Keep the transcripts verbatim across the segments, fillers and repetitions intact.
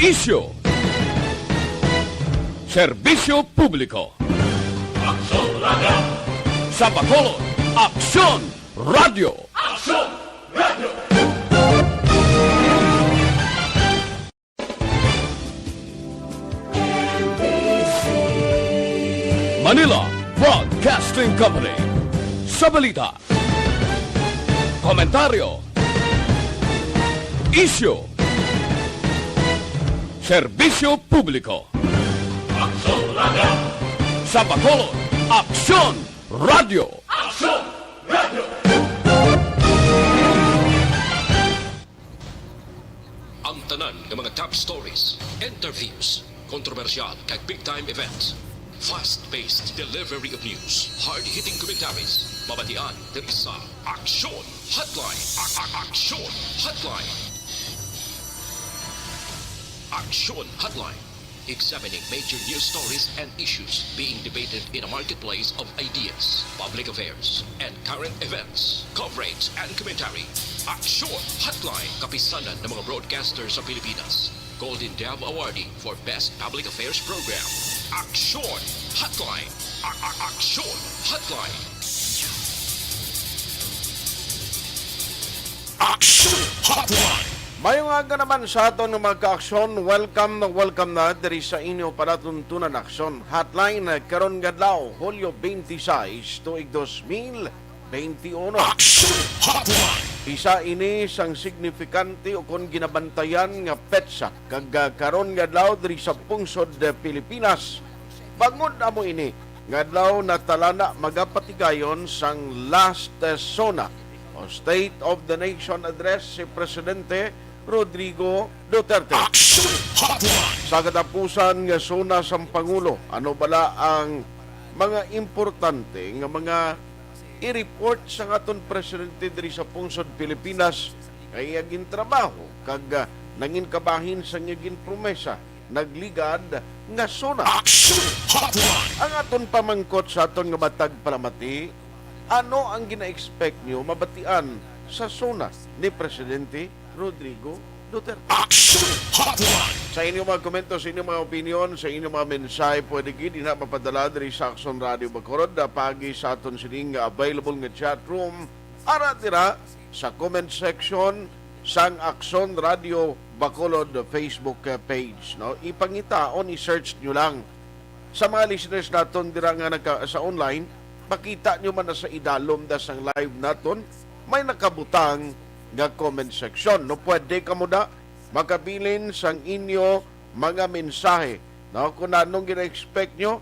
Isyu. Serbisyo publiko. Aksyon Radio. Sa Bacolod, Aksyon Radio. Aksyon Radio. Manila Broadcasting Company. Sa balita, komentaryo, isyu, serbisyo publiko. Aksyon Radio. Sa Bacolod, Aksyon Radio. Aksyon Radio. Ang tanan nga mga top stories, interviews, kontrobersyal kag big time events, fast-paced delivery of news, hard-hitting commentaries, mabatian diri sa Aksyon Hotline. A- a- Aksyon Hotline. Aksyon Hotline. Examining major news stories and issues being debated in a marketplace of ideas, public affairs, and current events. Coverage and commentary. Aksyon Hotline. Kapisanan ng mga broadcaster sa Pilipinas. Golden Dove Awardee for Best Public Affairs Program. Aksyon Hotline. A- a- Aksyon Hotline. Aksyon Hotline. Mayong aga naman sa aton nga mga kaaksyon. Welcome, welcome na diri sa inyo palatuntunan Aksyon Hotline karon nga adlaw, Hulyo twenty-six, tuig dos mil twenty-uno. Aksyon Hotline. Isa ini sang signifikante o kon ginabantayan nga petsa kag, ah, karon nga adlaw diri sa pungsod, ah, Pilipinas. Bangod amo ini nga adlaw, natalana magapatigayon sang last, ah, SONA o State of the Nation Address si Presidente Rodrigo Duterte. Aksyon Hotline. Sa katapusan nga SONA sang Pangulo, ano bala ang mga importante nga mga i-report sang aton presidente diri sa pungsod Pilipinas nga iya gintrabaho kag, ah, nangin kabahin sang iya ginpromesa, nagligad nga SONA? Aksyon Hotline. Ang aton pamangkot sa aton nga matag palamati, ano ang gina-expect nyo mabatian sa SONA ni Presidente Rodrigo Duterte? Aksyon Hotline. Sa inyong mga komento, sa inyong mga opinyon, sa inyong mga mensahe, pwede gid ina mapadala diri sa Aksyon Radio Bacolod, ah, paagi sa aton sining nga available nga chat room, ara dira sa comment section sang Aksyon Radio Bacolod Facebook, eh, page, no? Ipangitaon, i-search nyo lang. Sa mga listeners naton dira nga nagka-, sa online, makita nyo man na sa idalom da sang live naton, may nakabutang nga comment section, no? Pwede kamo da makabilin sang inyo mga mensahe, no? Kung anong gina-expect nyo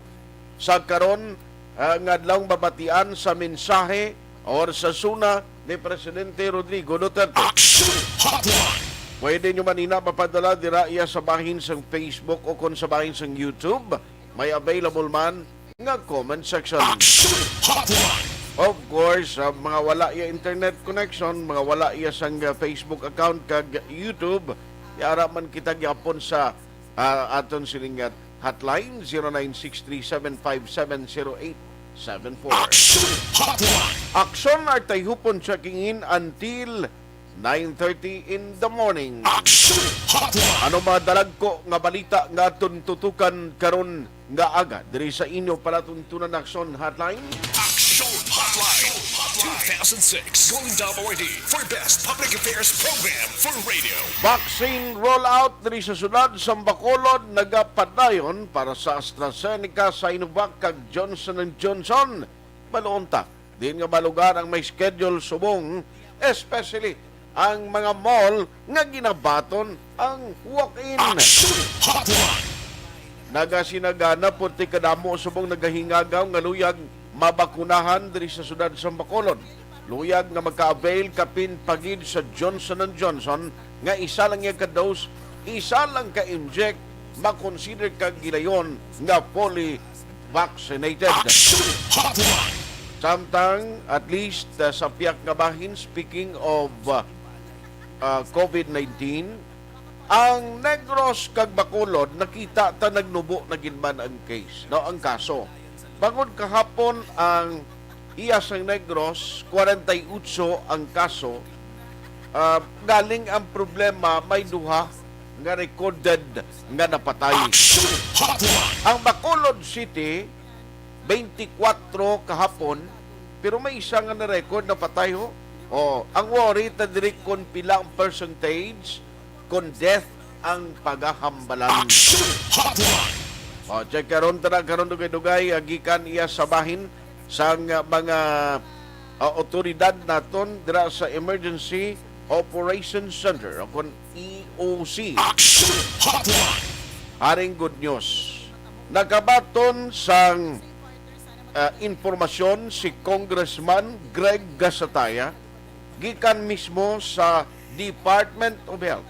sa karon, ah, nga adlaw mabatian sa mensahe or sa SONA ni Presidente Rodrigo Duterte. Action Hotline. Pwede nyo man ina mapadala dira iya sa bahin sang Facebook o kon sa bahin sang YouTube. May available man nga comment section. Action Hotline. Of course, sa mga wala iya internet connection, mga wala iya sang, uh, Facebook account kag YouTube, yara man kita gyapon sa, uh, aton sining, uh, hotline, zero nine six three seven five seven zero eight seven four. Action Hotline. Aksyon Artayhupon checking in until nine thirty in the morning. Action Hotline. Ano mga dalagko nga balita nga aton tutukan karon nga aga diri sa inyo palatuntunan Aksyon Hotline? Action Hotline. Two thousand six Golden Dove Awardee for Best Public Affairs Program for Radio. Vaccine rollout diri sa siyudad sa Bacolod nagapadayon para sa AstraZeneca, Sinovac, kag Johnson and Johnson. Baloon ta, diin nga mga lugar ang may schedule subong, especially ang mga mall nga ginabaton ang walk-in. Action Hotline. Nagasinagana pud ti kadamo subong nagahingagaw nga luyag mabakunahan diri sa siyudad sa Bacolod. Luyag nga maka-avail kapin pa gid sa Johnson and Johnson nga isa lang iya ka dose, isa lang ka inject, makonsider kag gilayon nga fully vaccinated. Action Hotline. Samtang, at least, uh, sa pihak nga bahin, speaking of, uh, uh, COVID nineteen, ang Negros kag Bacolod, nakita ta nagnubo na gid man ang case, no, ang kaso. Bangod kahapon ang iya sang Negros, kwarenta y otso ang kaso. Ah, galing ang problema, may duha nga recorded nga napatay. Action Hotline! Ang Bacolod City, twenty-four kahapon, pero may isa nga na-record na patay, ho. Oh, ang worry ta diri kung pila ang percentage kung death ang pagahambalan. Action Hotline! Oh, check karon, tara karon, dugay-dugay, ah, gikan iya sa bahin sang, ah, mga, ah, otoridad naton dira sa Emergency Operations Center o kon E O C. Action Hotline! Haring good news. Nakabaton sang, ah, impormasyon si Congressman Greg Gasataya gikan mismo sa Department of Health.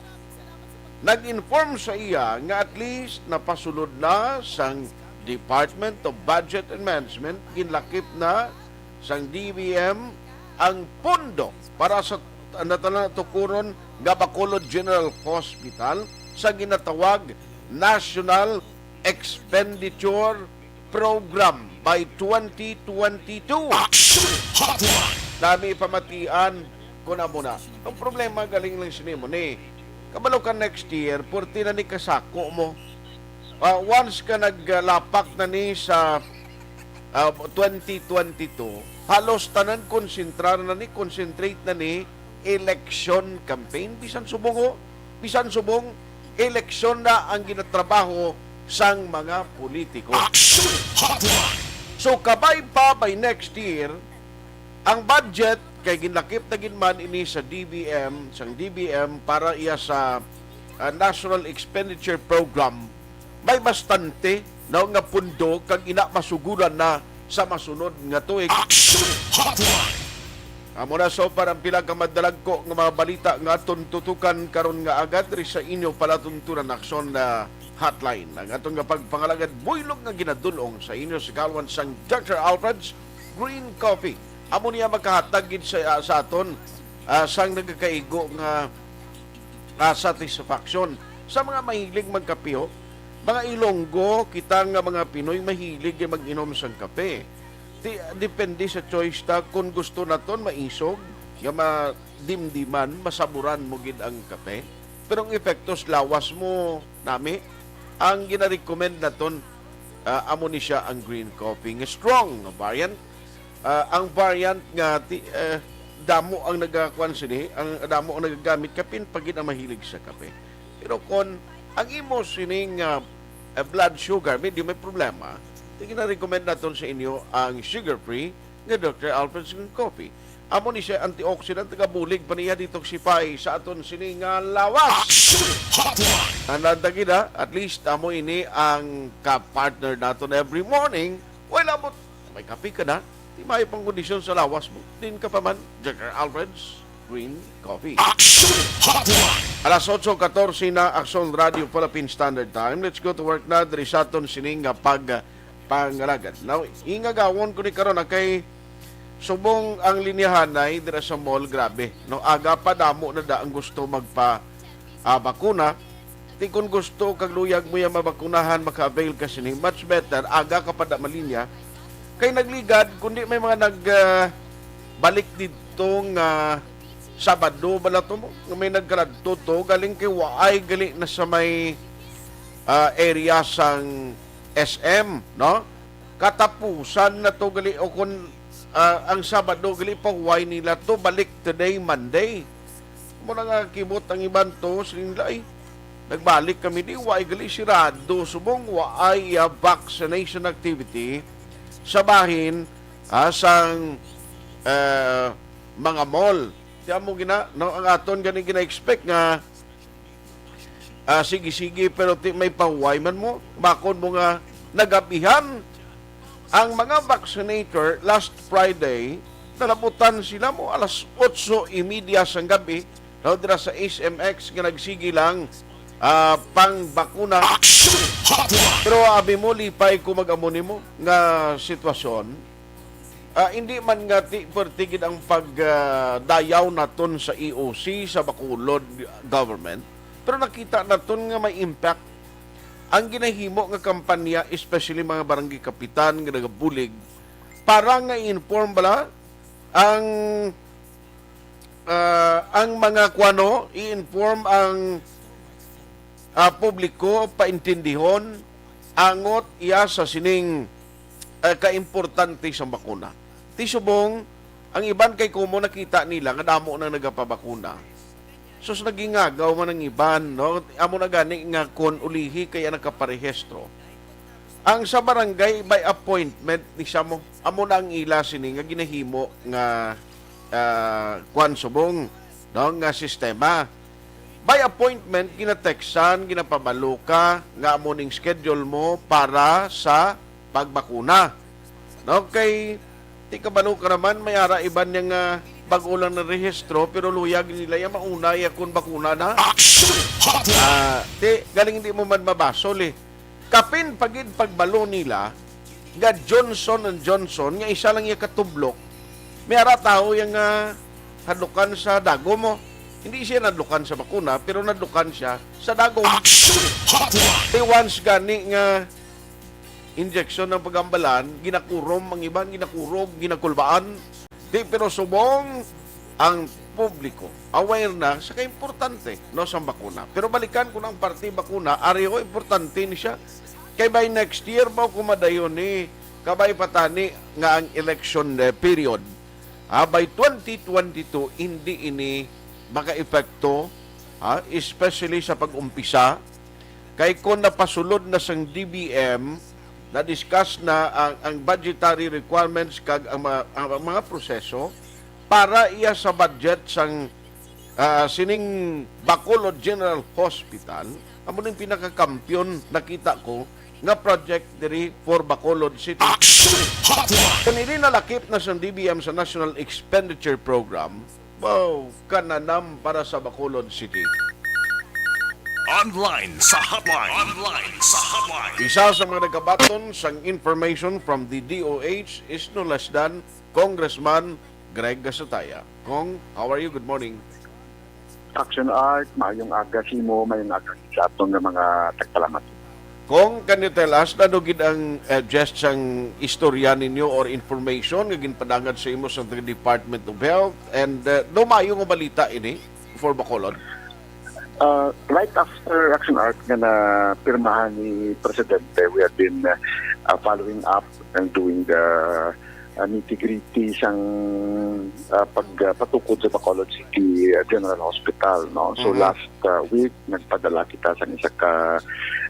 Nag-inform sa iya nga at least napasulod na sang Department of Budget and Management, ginlakip na sang D B M ang pondo para sa natanan tukuron nga Bacolod General Hospital sa ginatawag National Expenditure Program by twenty twenty-two. Action Hotline! Nami pamatian ko na muna. Ang problema galing lang sini mo ni. Kabalo ka next year, purti na ni kasako mo. Ah, once ka naglapak na ni sa, ah, twenty twenty-two, halos tanan konsentrado na ni, concentrate na ni election campaign. Bisan subong, ho, bisan subong eleksyon na ang ginatrabaho sang mga politiko. Action Hotline! So, kabay pa by next year, ang budget kay ginlakip na gid man ini sa D B M, sang D B M para iya sa, ah, National Expenditure Program, may bastante, no, nga pundo kag ina masuguran na sa masunod nga tuig. Action Hotline! Amo na so para ang pila ka madalagko nga mga balita nga aton tutukan karon nga aga diri sa inyo palatuntunan Aksyon na Hotline. Ang aton nga pagpangalagad buylog nga ginadul-ong sa inyo sa kalwan sang Doctor Alfred's Green Coffee. Amo niya makahatag gid sa, sa aton, ah, sang nagakaigo nga, ah, satisfaction sa mga mahilig magkape, ho. Mga Ilonggo kita nga mga Pinoy mahilig kay mag-inom sang kape. Ti-, depende sa choice ta kung gusto naton maisog nga madimdiman, masaburan mo gid ang kape. Pero ang epekto sa lawas mo, nami, ang ginarecommend naton, ah, amo ni siya ang green coffee nga strong nga variant. Ah, ang variant nga ti-, eh, damo ang nagakuan sini, ang damo ang nagagamit, kapin pa gid ang mahilig sa kape. Pero kon ang imo sining, ah, eh, blood sugar medyo may problema, ti gina-recommend naton sa inyo ang sugar-free nga Doctor Alfred's Green Coffee. Amo ni siya antioxidant, tagabulig pa niya, detoxify sa aton sini nga lawas. Action Hotline! Tandaan ta gid, ha, at least amo ini ang ka-partner naton every morning. Well, abot may kape ka na, di maayo pang kondisyon sa lawas mo. Din ka pa man, Doctor Alfred's Green Coffee. Action Hotline! Alas otso katorse na, Aksyon Radio Philippine Standard Time. Let's go to work na diri sa aton sining nga pag pangalagad. Now, ingagawon ko ni karon, ah, kay subong ang linyahanay dira sa mall, grabe. No, aga pa damo na da ang gusto magpa, ah, bakuna. Ti kung gusto kag luyag mo ya mabakunahan, maka-avail ka sini, much better aga ka pa da malinya. Kay nagligad, kundi may mga nag, ah, balik didto nga Sabado bala to mo, nga may nagkaladto to, galing kay waay gali na sa may, ah, area sang S M, no? Katapusan na to gali, o kun, ah, ang Sabado gali, pahuway nila to, balik today, Monday. Mo na nga kibot ang iban to, sa nila, eh. Nagbalik kami di, waay gali, sirado, subong waay, ah, vaccination activity sa bahin, ah, sang, ah, mga mall. Ti amo gina, no, ang aton gani gina-expect nga, ah, sige-sige, pero ti may pahuway man mo. Bakon mo nga nagabihan ang mga vaccinator last Friday, nalabutan sila mo alas otso y media sang gabi, no, dira sa S M X nga nagsige lang, ah, pang bakuna. Action Hotline! Pero abi mo, lipay ko mag-amo nimo nga sitwasyon. Ah, hindi man nga ti-, perti gid ang pag, ah, dayaw naton sa E O C, sa Bacolod government, pero nakita naton nga may impact ang ginahimo nga kampanya, especially mga barangay kapitan nga nagabulig para nga i-inform bala ang, ah, ang mga kuwano, i-inform ang ah, publiko paintindihon angot iya sa sining, ah, kaimportante sang bakuna. Ti subong, ang iban kay kumo nakita nila nga damo nang nagapabakuna. Sus, nagingagaw man ang iban, no? Amo na gani nga kon ulihi kay ang nakaparehistro. Ang sa barangay by appointment ni siya mo, amo na ang ila sini nga ginahimo nga, ah, kwan subong, no, nga sistema. By appointment, ginatextan, ginapabalo ka nga amo ning schedule mo para sa pagbakuna. No, kay ti kabalo ka naman, may ara iban niya nga bag-o lang na rehistro, pero luyag nila ya mauna ya kung bakuna na. Action Hotline! Ah, ti, galing di mo man mabasol eh. Kapin pagid pagbalo nila nga Johnson and Johnson, nga isa lang iya katublok, may ara tao yang, ah, hadlukan sa dagom mo. Hindi siya nadlukan sa bakuna, pero nadlukan siya sa dagom. Action Hotline! Ti once gani nga injection ang pagambalan, ginakurom ang iban, ginakurog, ginakulbaan. Di, pero subong ang publiko aware na sa kaimportante, no, sa bakuna. Pero balikan ko ng parte bakuna, ari ho, importante ni siya. Kay by next year ba kumadayon ni kabay patani nga ang election, eh, period. Ah, by twenty twenty-two, hindi ini makaepekto, ah, especially sa pag-umpisa. Kay kung napasulod na sang D B M, na-discuss na ang, ang budgetary requirements kag ang mga, ang mga proseso para iya sa budget sang, ah, sining Bacolod General Hospital, amo ning pinakakampiyon nakita ko nga project diri for Bacolod City. Action Hotline! Kung ini nalakip na sang D B M sa National Expenditure Program, wow, kananam para sa Bacolod City. Online sa Hotline. Online sa Hotline. Isa sa mga nagabaton sang information from the D O H is no less than Congressman Greg Gasataya. Cong, how are you? Good morning. Action Art, maayong aga sa imo, maayong aga sa aton nga mga tagpalamat. Cong, can you tell us, ano gid ang, uh, gist sang istorya ninyo or information nga ginpadangad sa imo sa Department of Health? And, uh, no, maayo nga balita ini for Bacolod? Uh, right after Action Art nga na pirmahan ni Presidente, we have been, uh, uh, following up and doing the, uh, nitty-gritty sang, uh, pag, uh, patukod sa Bacolod City, uh, General Hospital, no? So, Mhm. last, uh, week, nagpadala kita sa isa ka,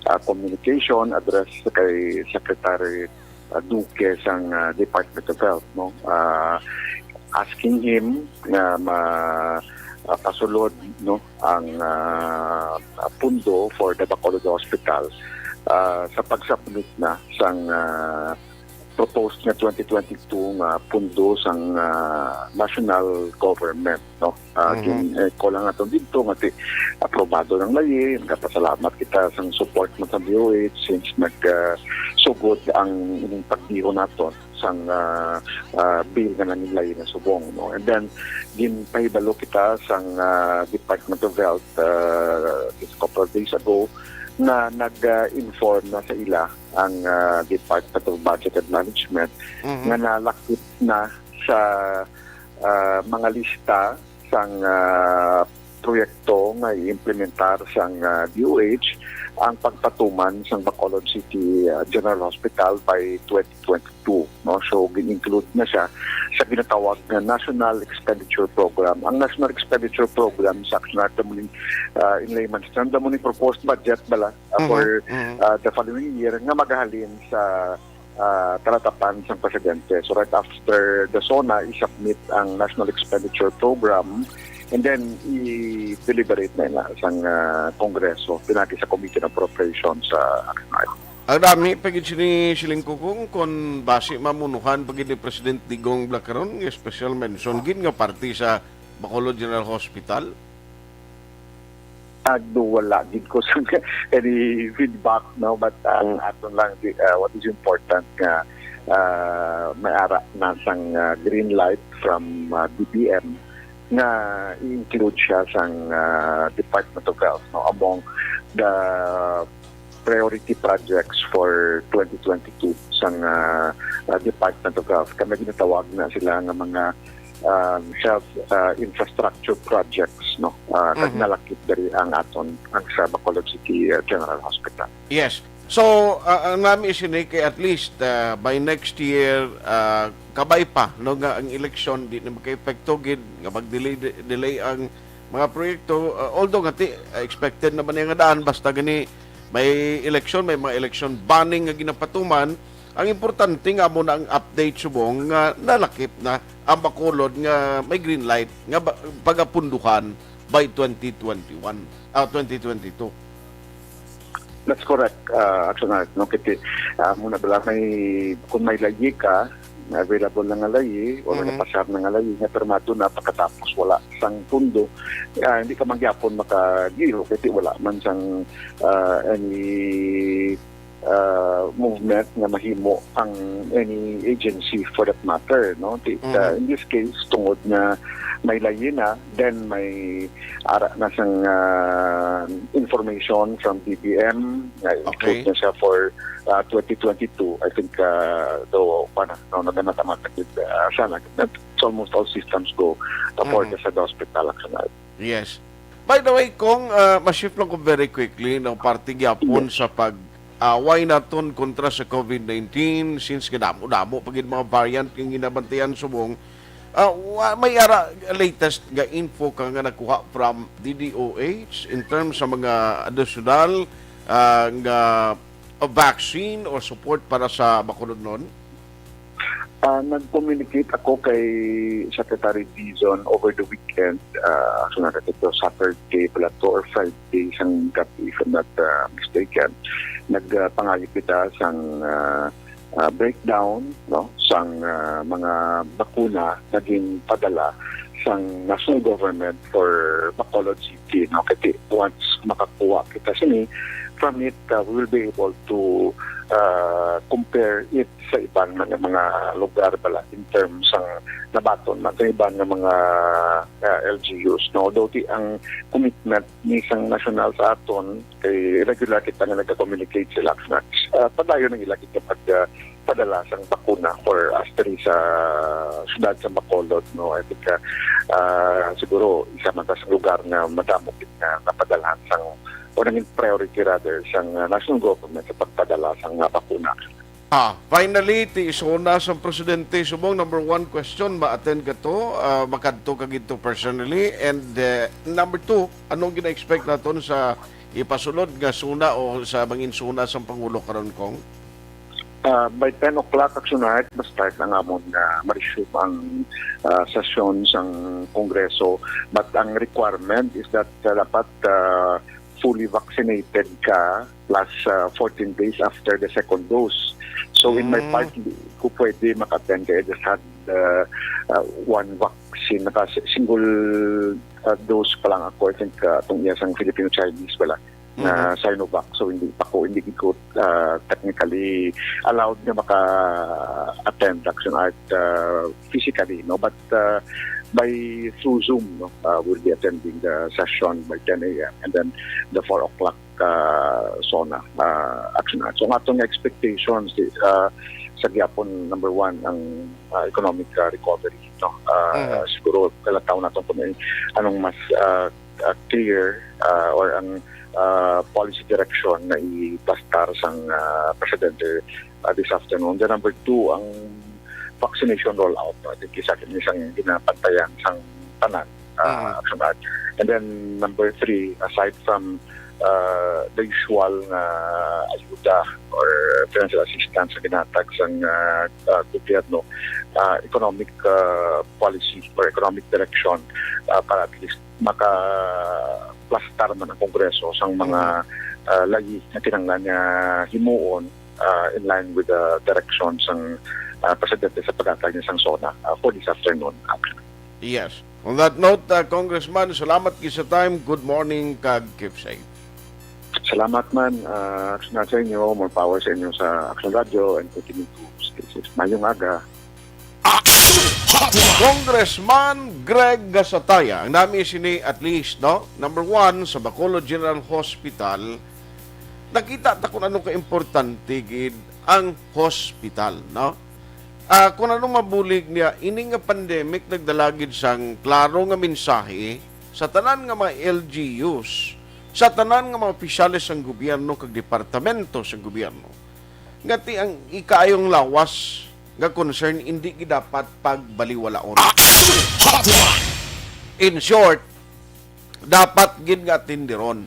uh, communication address kay Secretary, uh, Duque sang, uh, Department of Health, no? Uh, asking him nga ma-, uh, pasulod, no, ang, uh, uh, pundo for the Bacolod Hospital, uh, sa pag-submit na sang, uh, proposed nga twenty twenty-two nga pundo sang, ah, national government, no? Ah, Mhm. gin-, eh, ko lang ato dito nga ti-, aprobado ng layi. Nagpasalamat kita sang support mo sa D O H since nag, ah, sugod ang ining pagdiho naton sang, ah, ah, bill nga nangin layi na subong, no? And then, ginpahibalo kita sang, ah, Department of Health, ah, just a couple of days ago na nag, ah, inform na sa ila ang, ah, Department of Budget and Management Mhm. nga nalakip na sa, ah, mga lista sang, ah, proyekto nga i-implementar sang, ah, D O H ang pagpatuman sang Bacolod City, ah, General Hospital by twenty twenty-two, no? So, gin-include na siya sa ginatawag nga National Expenditure Program. Ang National Expenditure Program, sa Action Art, damo ning, ah, in layman's term, damo ning proposed budget bala, ah, Mhm, for, mhm. ah, the following year nga magahalin sa, ah, talatapan sang presidente. So, right after the SONA, i-submit ang National Expenditure Program and then i-deliberate na ila sang, ah, Kongreso, pinagi sa Committee on Appropriations sa Action Art. Ang dami pa gid sini siling ko kung, kung basi mamunuhan pa gid ni President Digong Blacaron nga special mention gid nga parte sa Bacolod General Hospital. Agdo wala gid ko sa any feedback, no, but, uh, Mm. aton lang di, uh, what is important nga, uh, may ara na sang, uh, green light from, uh, D B M nga i-include siya sang, uh, Department of Health, no, among the priority projects for twenty twenty-two sang, uh, uh, Department of Health. Kami ginatawag na sila nga mga um, health, uh, infrastructure projects, no? Uh, kag Mhm. nalakip diri ang aton, ang sa Bacolod City, uh, General Hospital. Yes. So, uh, ang nami sini kay at least, uh, by next year, uh, kabay pa, no, nga ang eleksyon di na makaepekto gid nga mag-delay, delay ang mga proyekto, uh, although nga ti-, uh, expected naman niya nga daan, basta gani may eleksyon, may mga election banning nga ginapatuman. Ang importante nga mo na ang update subong nga nalakip na ang Bacolod nga may green light nga ba-, pagapunduhan by twenty twenty-one, ah, twenty twenty-two. That's correct, uh, Action Art, no? Kasi, uh, muna bala may, kung may layi ka, may available na nga layi, o Mhm. nakapasar na nga layi, nga permado na pagkatapos wala sang pundo, ah, hindi ka mangyapon makagiro kasi wala man sang, uh, any, uh, movement nga mahimo ang any agency for that matter, no? Ti-, Mhm. uh, in this case, tungod nga may layi na, then may ara na sang, ah, information from B B M nga Okay. include na siya for, ah, twenty twenty-two. I think, ah, do, ano, no, naganatamat na gid, ah, sana. It's almost all systems go for Mhm. the sa hospital, actually. Yes. By the way, kung, ah, ma-shift lang ko very quickly, no, parte gyapon Yes. sa pag-away naton kontra sa COVID nineteen, since nga damo-damo pa gid mga variant nga ginabantayan subong, ah, wa-, may ara latest nga info ka nga nakuha from D D O H in terms sa mga additional, ah, nga vaccine or support para sa Bacolodnon? Ah, nag-communicate ako kay Secretary Dizon over the weekend, ah, actually, na dito Saturday pala to or Friday sang gabi, if I'm not, ah, mistaken. Nagpangayo kita sang, ah, ah, breakdown, no, sang, ah, mga bakuna nga ginpadala sang national government for Bacolod City, no? Kasi once makakuha kita sini, from it, ah, we will be able to, ah, compare it sa iban man nga mga lugar bala in terms sang nabaton man sa iban nga mga, ah, L G Us, no? Although di ang commitment ni sang national sa aton kay regular kita nga nagka-communicate sila, ah, padayon ang ila kita pag, ah, padala sang bakuna for us diri sa syudad sa Bacolod, no? I think, ah, ah, siguro isa man ta sa lugar nga madamo gid nga napadalhan sang, o nangin priority rather, sang, ah, national government sa pagpadala sang, ah, bakuna. Ah, finally, ti SONA sang presidente subong, number one question, ma-attend ka to, ah, makadto ka gid to personally, and, eh, number two, anong gina-expect naton sa ipasulod nga SONA o sa mangin SONA sang Pangulo karon, Cong? Ah, by ten o'clock, actually, na-start na nga amon nga ma-resume ang, ah, sesyon sang Kongreso. But ang requirement is that, ah, dapat, ah, fully vaccinated ka plus, ah, fourteen days after the second dose. So, in my Mm. part, hindi ko pwede maka-attend kaya I just had, ah, ah, one vaccine. Naka si-, single, ah, dose pa lang ako. I think, ah, itong iya sang Filipino-Chinese pala na Mhm. Sinovac. So, hindi pa ko, hindi ko, ah, technically allowed na maka-attend, Action Art, ah, physically, no? But, ah, by through Zoom, no? Ah, we'll be attending the session by ten a m and then the four o'clock, ah, SONA, ah, Action Art. So, ang atong expectations, ah, sa gyapon, number one, ang, ah, economic, ah, recovery, no? Ah, Mhm. Siguro, kalataw natin kung may anong mas, ah, ah, clear, ah, or ang, ah, policy direction na iplastar sang, ah, presidente, ah, this afternoon. The number two, ang vaccination rollout, no? I think isa kini sang ginapantayan sang tanan, ah, Mm. Action Art. And then number three, aside from, ah, the usual nga ayuda or financial assistance sa ginatag sang, ah, ah, gobyerno, ah, economic, ah, policy or economic direction, ah, para at least maka-plastar man ang Kongreso sang mga, Mhm. ah, layi nga kinahanglan nga himuon, ah, in line with the direction sang, ah, presidente sa paghatag niya sang SONA, ah, for this afternoon. Yes. On that note, uh, Congressman, salamat gid sa time. Good morning, kag keep safe. Salamat man, uh, sa inyo. More power sa inyo sa Action Radio and continue to stay safe. Mayong aga. Action Hotline. Congressman Greg Gasataya, ang nami sini at least, no? Number one, sa Bacolod General Hospital, nakita ta kung ano ka-importante gid ang hospital, no? Ah, kung ano mabulig niya, ini nga pandemic nagdala gid sang klaro nga mensahe sa tanan nga mga L G Us, sa tanan nga mga opisyales sang gobyerno kag departamento sang gobyerno, nga ti ang ikaayong lawas nga concern indi gid dapat pagbaliwalaon. Action Hotline! In short, dapat gid nga atindiron.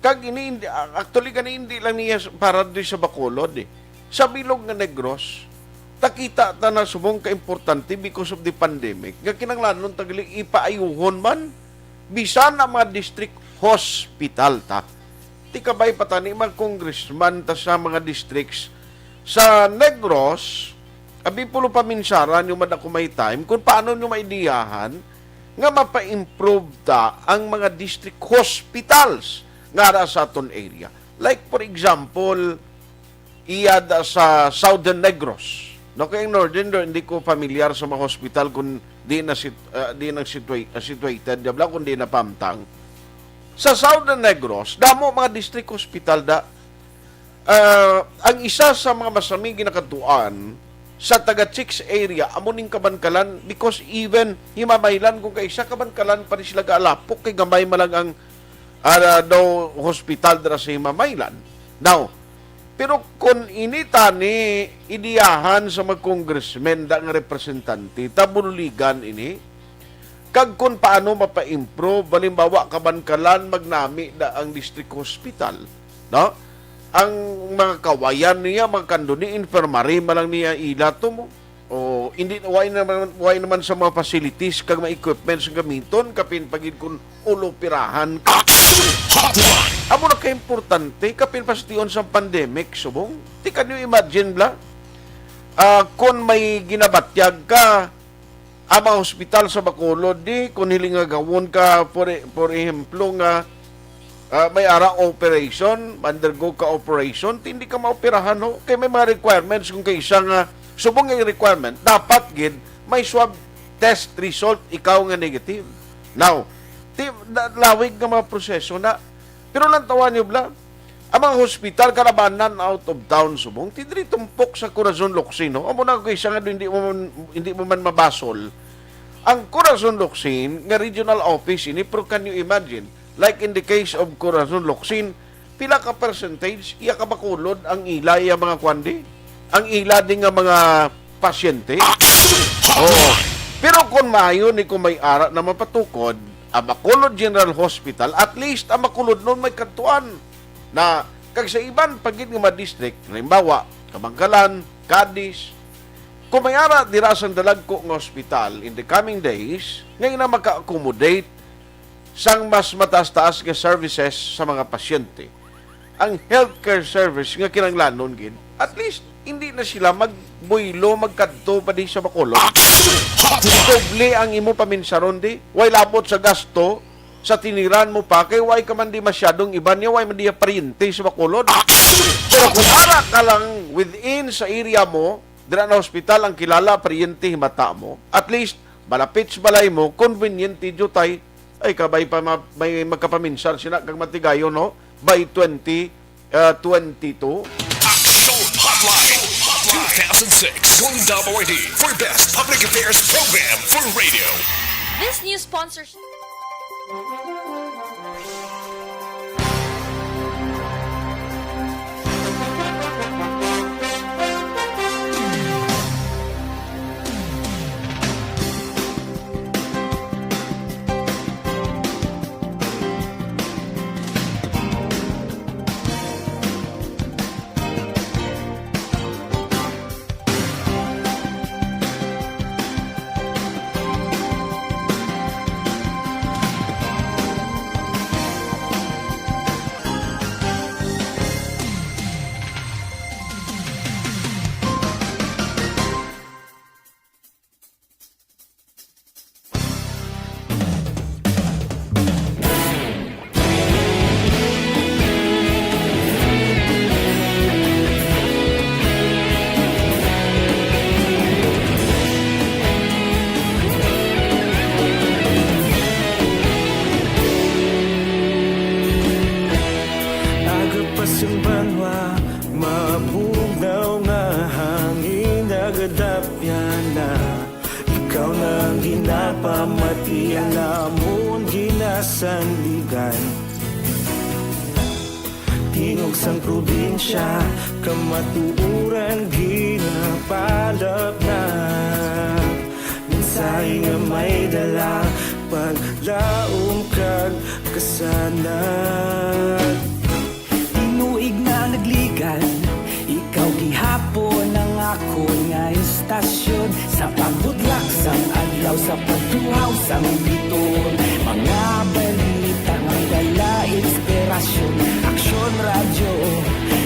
Kag ini, hindi, actually, gani hindi lang niya s-, para di sa Bacolod, eh. Sa bilog nga Negros, takita ta na subong ka importante because of the pandemic, nga kinahanglanon ta gali ipaayuhon man, bisan ang mga district hospital ta. Ti kabay pa tani, mga congressman ta sa mga districts sa Negros, abi pulo paminsaran yung man ako may time, kung paano nyo maidiyahan nga mapa-improve ta ang mga district hospitals nga ara sa aton area. Like, for example, iya da sa Southern Negros. No, kay ang Northern, hindi ko familiar sa mga hospital kung di na sit-, ah, di nang situa-, ah, situated, diabla kung di na pamtang. Sa Southern Negros, damo mga district hospital da. Ah, ang isa sa mga masami ginakatuan sa taga Chicks area, amo ning Kabankalan, because even Himamaylan, kung kaisa Kabankalan pa rin sila gaalapok, kay gamay man lang ang, ah, daw hospital dira sa Himamaylan. Now, pero kung ini tani idiyahan sa mga congressmen da nga representante, tabuligan ini, kag kung paano mapa-improve, halimbawa, Kabankalan, magnami da ang district hospital, no? Ang mga kawayan niya, mga kanduni, infirmary man lang niya ila to mo. O, hindi, why naman, why naman sa mga facilities kag mga equipments nga gamiton, kapin pagid kung ulopirahan ka. Action Hotline! Amo na ka-importante, kapin pastion sa pandemic, subong. Ti, can you imagine, bla? Ah, kung may ginabatyag ka, ang mga hospital sa Bacolod, di, kung hiling nga gawon ka, for, for ehemplo, nga, ah, may ara operation, undergo ka operation, ti hindi ka maoperahan, no? Kay may mga requirements, kung kay isa nga, subong nga requirement, dapat gid may swab test result, ikaw nga negative. Now, ti, na-, lawig nga mga proseso na. Pero lang tawa niyo, bla, ang mga hospital, kalabanan out of town, subong, ti diri tumpok sa Corazon Locsin, no? Amo na ko isa nga hindi mo man, hindi mo man mabasol. Ang Corazon Locsin nga regional office ini, pero can you imagine? Like in the case of Corazon Locsin, pila ka percentage iya ka Bacolod ang ila, iya mga kwandi? Ang ila din nga mga pasyente? Action! Oo. Pero kung maayo ni, kung may ara na mapatukod, ang Bacolod General Hospital, at least ang Bacolod nun may kadtuan na, kag sa iban pa gid nga mga district, halimbawa, Kabankalan, Cadiz, kung may ara dira sang dalagko nga hospital in the coming days, nga ina maka-accommodate sang mas mataas-taas nga services sa mga pasyente, ang healthcare service nga kinahanglanon gid, at least, hindi na sila magbuylo, magkadto pa di sa Bacolod. Action Hotline! Doble ang imo paminsaron di, way labot sa gasto, sa tiniran mo pa, kay way ka man di masyadong iban niya, way man di paryente sa Bacolod. Action Hotline! Pero kung ara ka lang within sa area mo, dira na hospital ang kilala, paryente, himata mo, at least, malapit sa balay mo, convenient, ti, Jutay, ay, kabay pa ma-, may magkapaminsar sina kag matigayon, no? By twenty, uh, twenty-two. Action Hotline, two thousand six Golden Dove Awardee for Best Public Affairs Program for Radio. This news sponsorship. Matian namon ginasandigan, tingog sang probinsya, kamatuoran ginapalapnag. Mensahe nga may dala, paglaom kag kasanag. Tinuig na nagligan, ikaw gihapon ang akon nga istasyon. Sa pagbutlak sang adlaw, sa pagtuhaw sang bituon, mga balita nga may dala inspirasyon. Aksyon Radyo,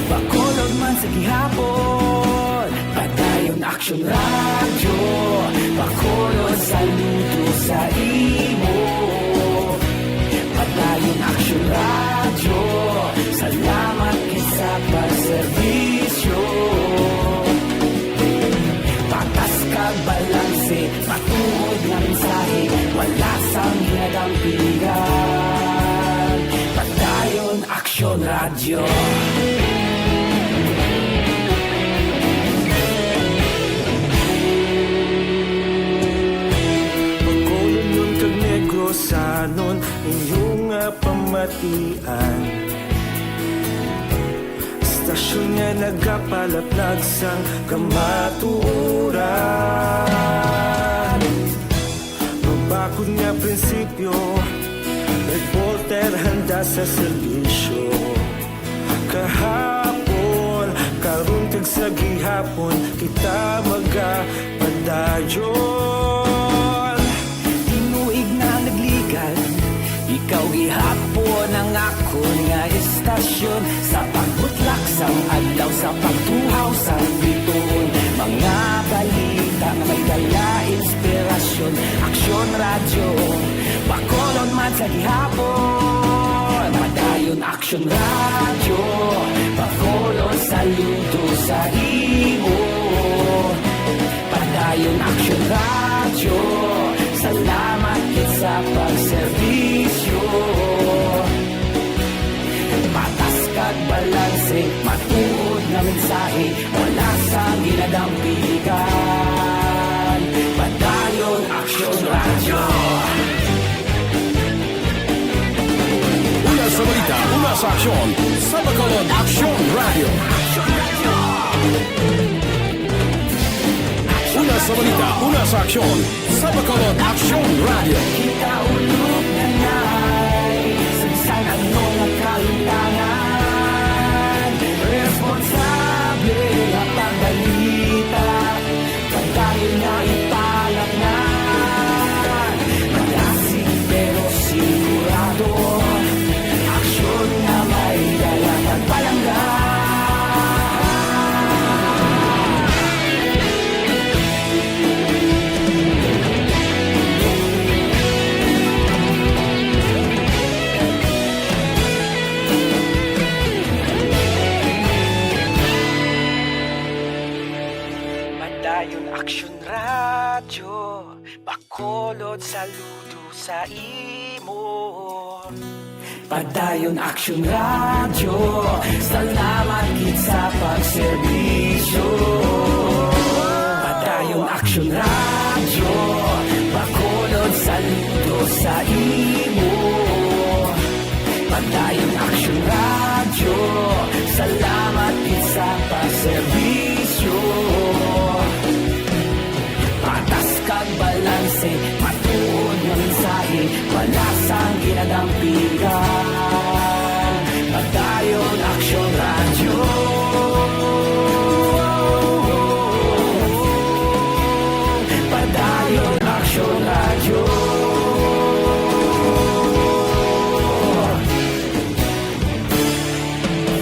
Bacolod man sa gihapon. Padayon Aksyon Radyo, Bacolod, saludo sa imo. Padayon Aksyon Radyo, salamat gid sa pagserbisyo. Patas kag balanse, matuod nga mensahe, wala sang ginadampigan. Padayon Aksyon Radyo. Bacolodnon kag Negrosanon, inyo nga pamatian. Istasyon nga nagapalaplag sang kamatuoran. Mabakod nga prinsipyo, reporter handa sa serbisyo. Kahapon, karon kag sa gihapon, kita magapadayon. Tinuig na nagligan, ikaw gihapon ang akon nga istasyon. Sa pagbutlak sang adlaw, sa pagtuhaw sang bituon, mga balita nga may dala inspirasyon. Aksyon Radyo, Bacolod man sa gihapon. Padayon Aksyon Radyo, Bacolod, saludo sa imo. Padayon Aksyon Radyo, salamat gid sa pagserbisyo. Patas kag balanse, matuod nga mensahe, wala sang ginadampigan. Padayon Aksyon Radyo. Una sa balita, una sa aksyon, sa Bacolod Aksyon Radyo. Una sa balita, una sa aksyon, sa Bacolod Aksyon Radyo. Kita ulog na nay, sa bisan ano nga kahitangan, responsable nga pagbalita. Padayon nga ipalapngan, malasig pero sigurado. Aksyon nga may dala kag palangga. Padayon Aksyon Radyo, Bacolod, saludo sa imo. Padayon Aksyon Radyo, salamat gid sa pagserbisyo. Padayon Aksyon Radyo, Bacolod, saludo sa imo. Padayon Aksyon Radyo, salamat gid sa pagserbisyo. Patas kag balanse, matuod nga mensahe, wala sang ginadampigan. Padayon Aksyon Radyo. Padayon Aksyon Radyo.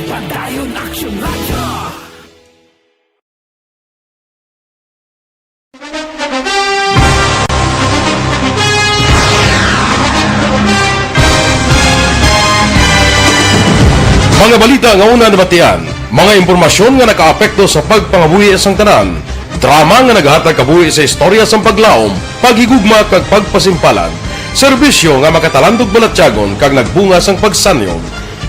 Padayon Aksyon Radyo. Mga balita nga una nabatian, mga impormasyon nga nakaapekto sa pagpangabuhi sang tanan, drama nga nagahatag kabuhi sa istorya sang paglaom, paghigugma kag pagpasimpalan, serbisyo nga makatalandog balatyagon kag nagbunga sang pagsanyog.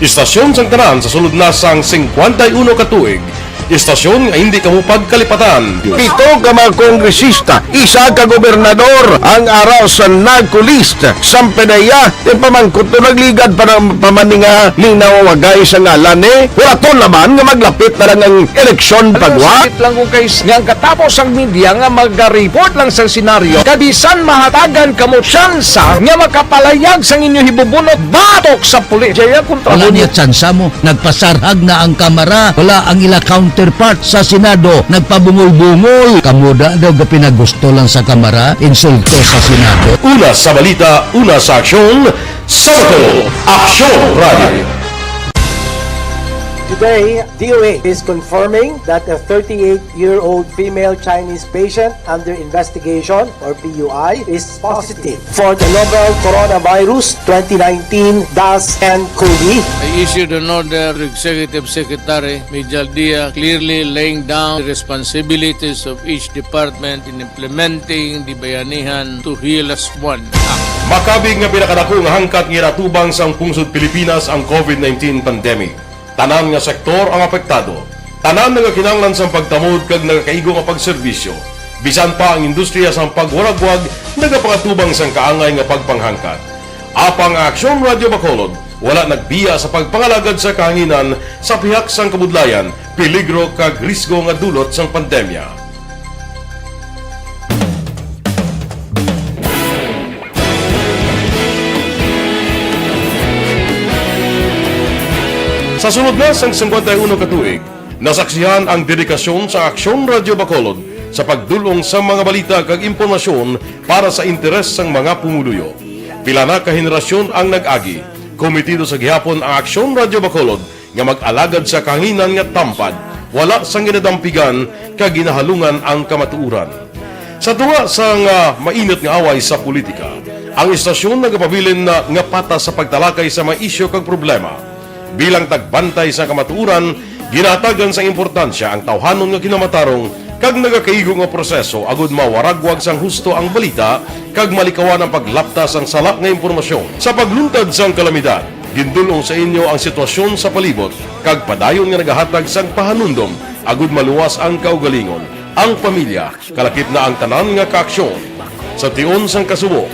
Istasyon sang tanan sa sulod na sang singkwenta y uno ka tuig, Istasyon nga hindi kamo pagkalipatan. Pito ka mga kongresista, isa ka gobernador ang ara sa NARCO list. Sampanaya, ti pamangkot to nagligad pa ng pamaninga ni nawawagay sa ngalan ni. Wala to naman nga maglapit na lang ang eleksyon pagwa. Sakit lang kung kay nga ang katapos ang media nga mag-report lang sa senaryo, kabisan mahatagan kamo tsansa nga makapalayag sang inyo hibubunot batok sa pulis. Jaya kontra Wala mo. Niya tsansa mo. Nagpasarhag na ang kamara, wala ang ila counterpart sa Senado, nagpabungol-bungol. Kamo da daw ga pinagusto lang sa kamara, insulto sa Senado. Una sa balita, una sa aksyon, sa Bacolod, Aksyon Radio. Today, D O H is confirming that a thirty-eight-year-old female Chinese patient under investigation, or P U I, is positive for the novel Coronavirus twenty nineteen dash N COVID. I issued an order to Executive Secretary Major Dia, clearly laying down the responsibilities of each department in implementing the Bayanihan to Hilas One Act. Makabig nga pinakadako nga hangkat nga ginatubang sang pungsod Pilipinas ang COVID nineteen pandemic. Tanan nga sektor ang apektado. Tanan nagakinahanglan sang pagtamod kag nagakaigo nga pagserbisyo. Bisan pa ang industriya sang pagwaragwag nagapangatubang sang kaangay nga pagpanghangkat. Apang ang Aksyon Radio Bacolod wala nagbiya sa pagpangalagad sa kahanginan sa pihak sang kabudlayan, peligro kag risgo nga dulot sang pandemya. Sa sulod na sang singkwenta y uno ka tuig, nasaksihan ang dedikasyon sa Aksyon Radio Bacolod sa pagdul-ong sa mga balita kag impormasyon para sa interes sang mga pumuluyo. Pila na ka henerasyon ang nag-agi, kometido sa gihapon ang Aksyon Radio Bacolod nga mag-alagad sa kahanginan nga tampad, wala sang ginadampigan kag ginahalungan ang kamatuoran. Sa tunga sang, ah, mainit nga away sa politika, ang istasyon nagapabilin na nga patas sa pagtalakay sa mga isyu kag problema. Bilang tagbantay sa kamatuoran, ginahatagan sang importansya ang tawhanon nga kinamatarong kag nagakaigo nga proseso agud mawaragwag sang husto ang balita kag malikawan ang paglapta sang sala nga impormasyon. Sa pagluntad sang kalamidad, gindul-ong sa inyo ang sitwasyon sa palibot kag padayon nga nagahatag sang pahanumdom agud maluwas ang kaugalingon, ang pamilya, kalakip na ang tanan nga kaaksyon. Sa tion sang kasubo,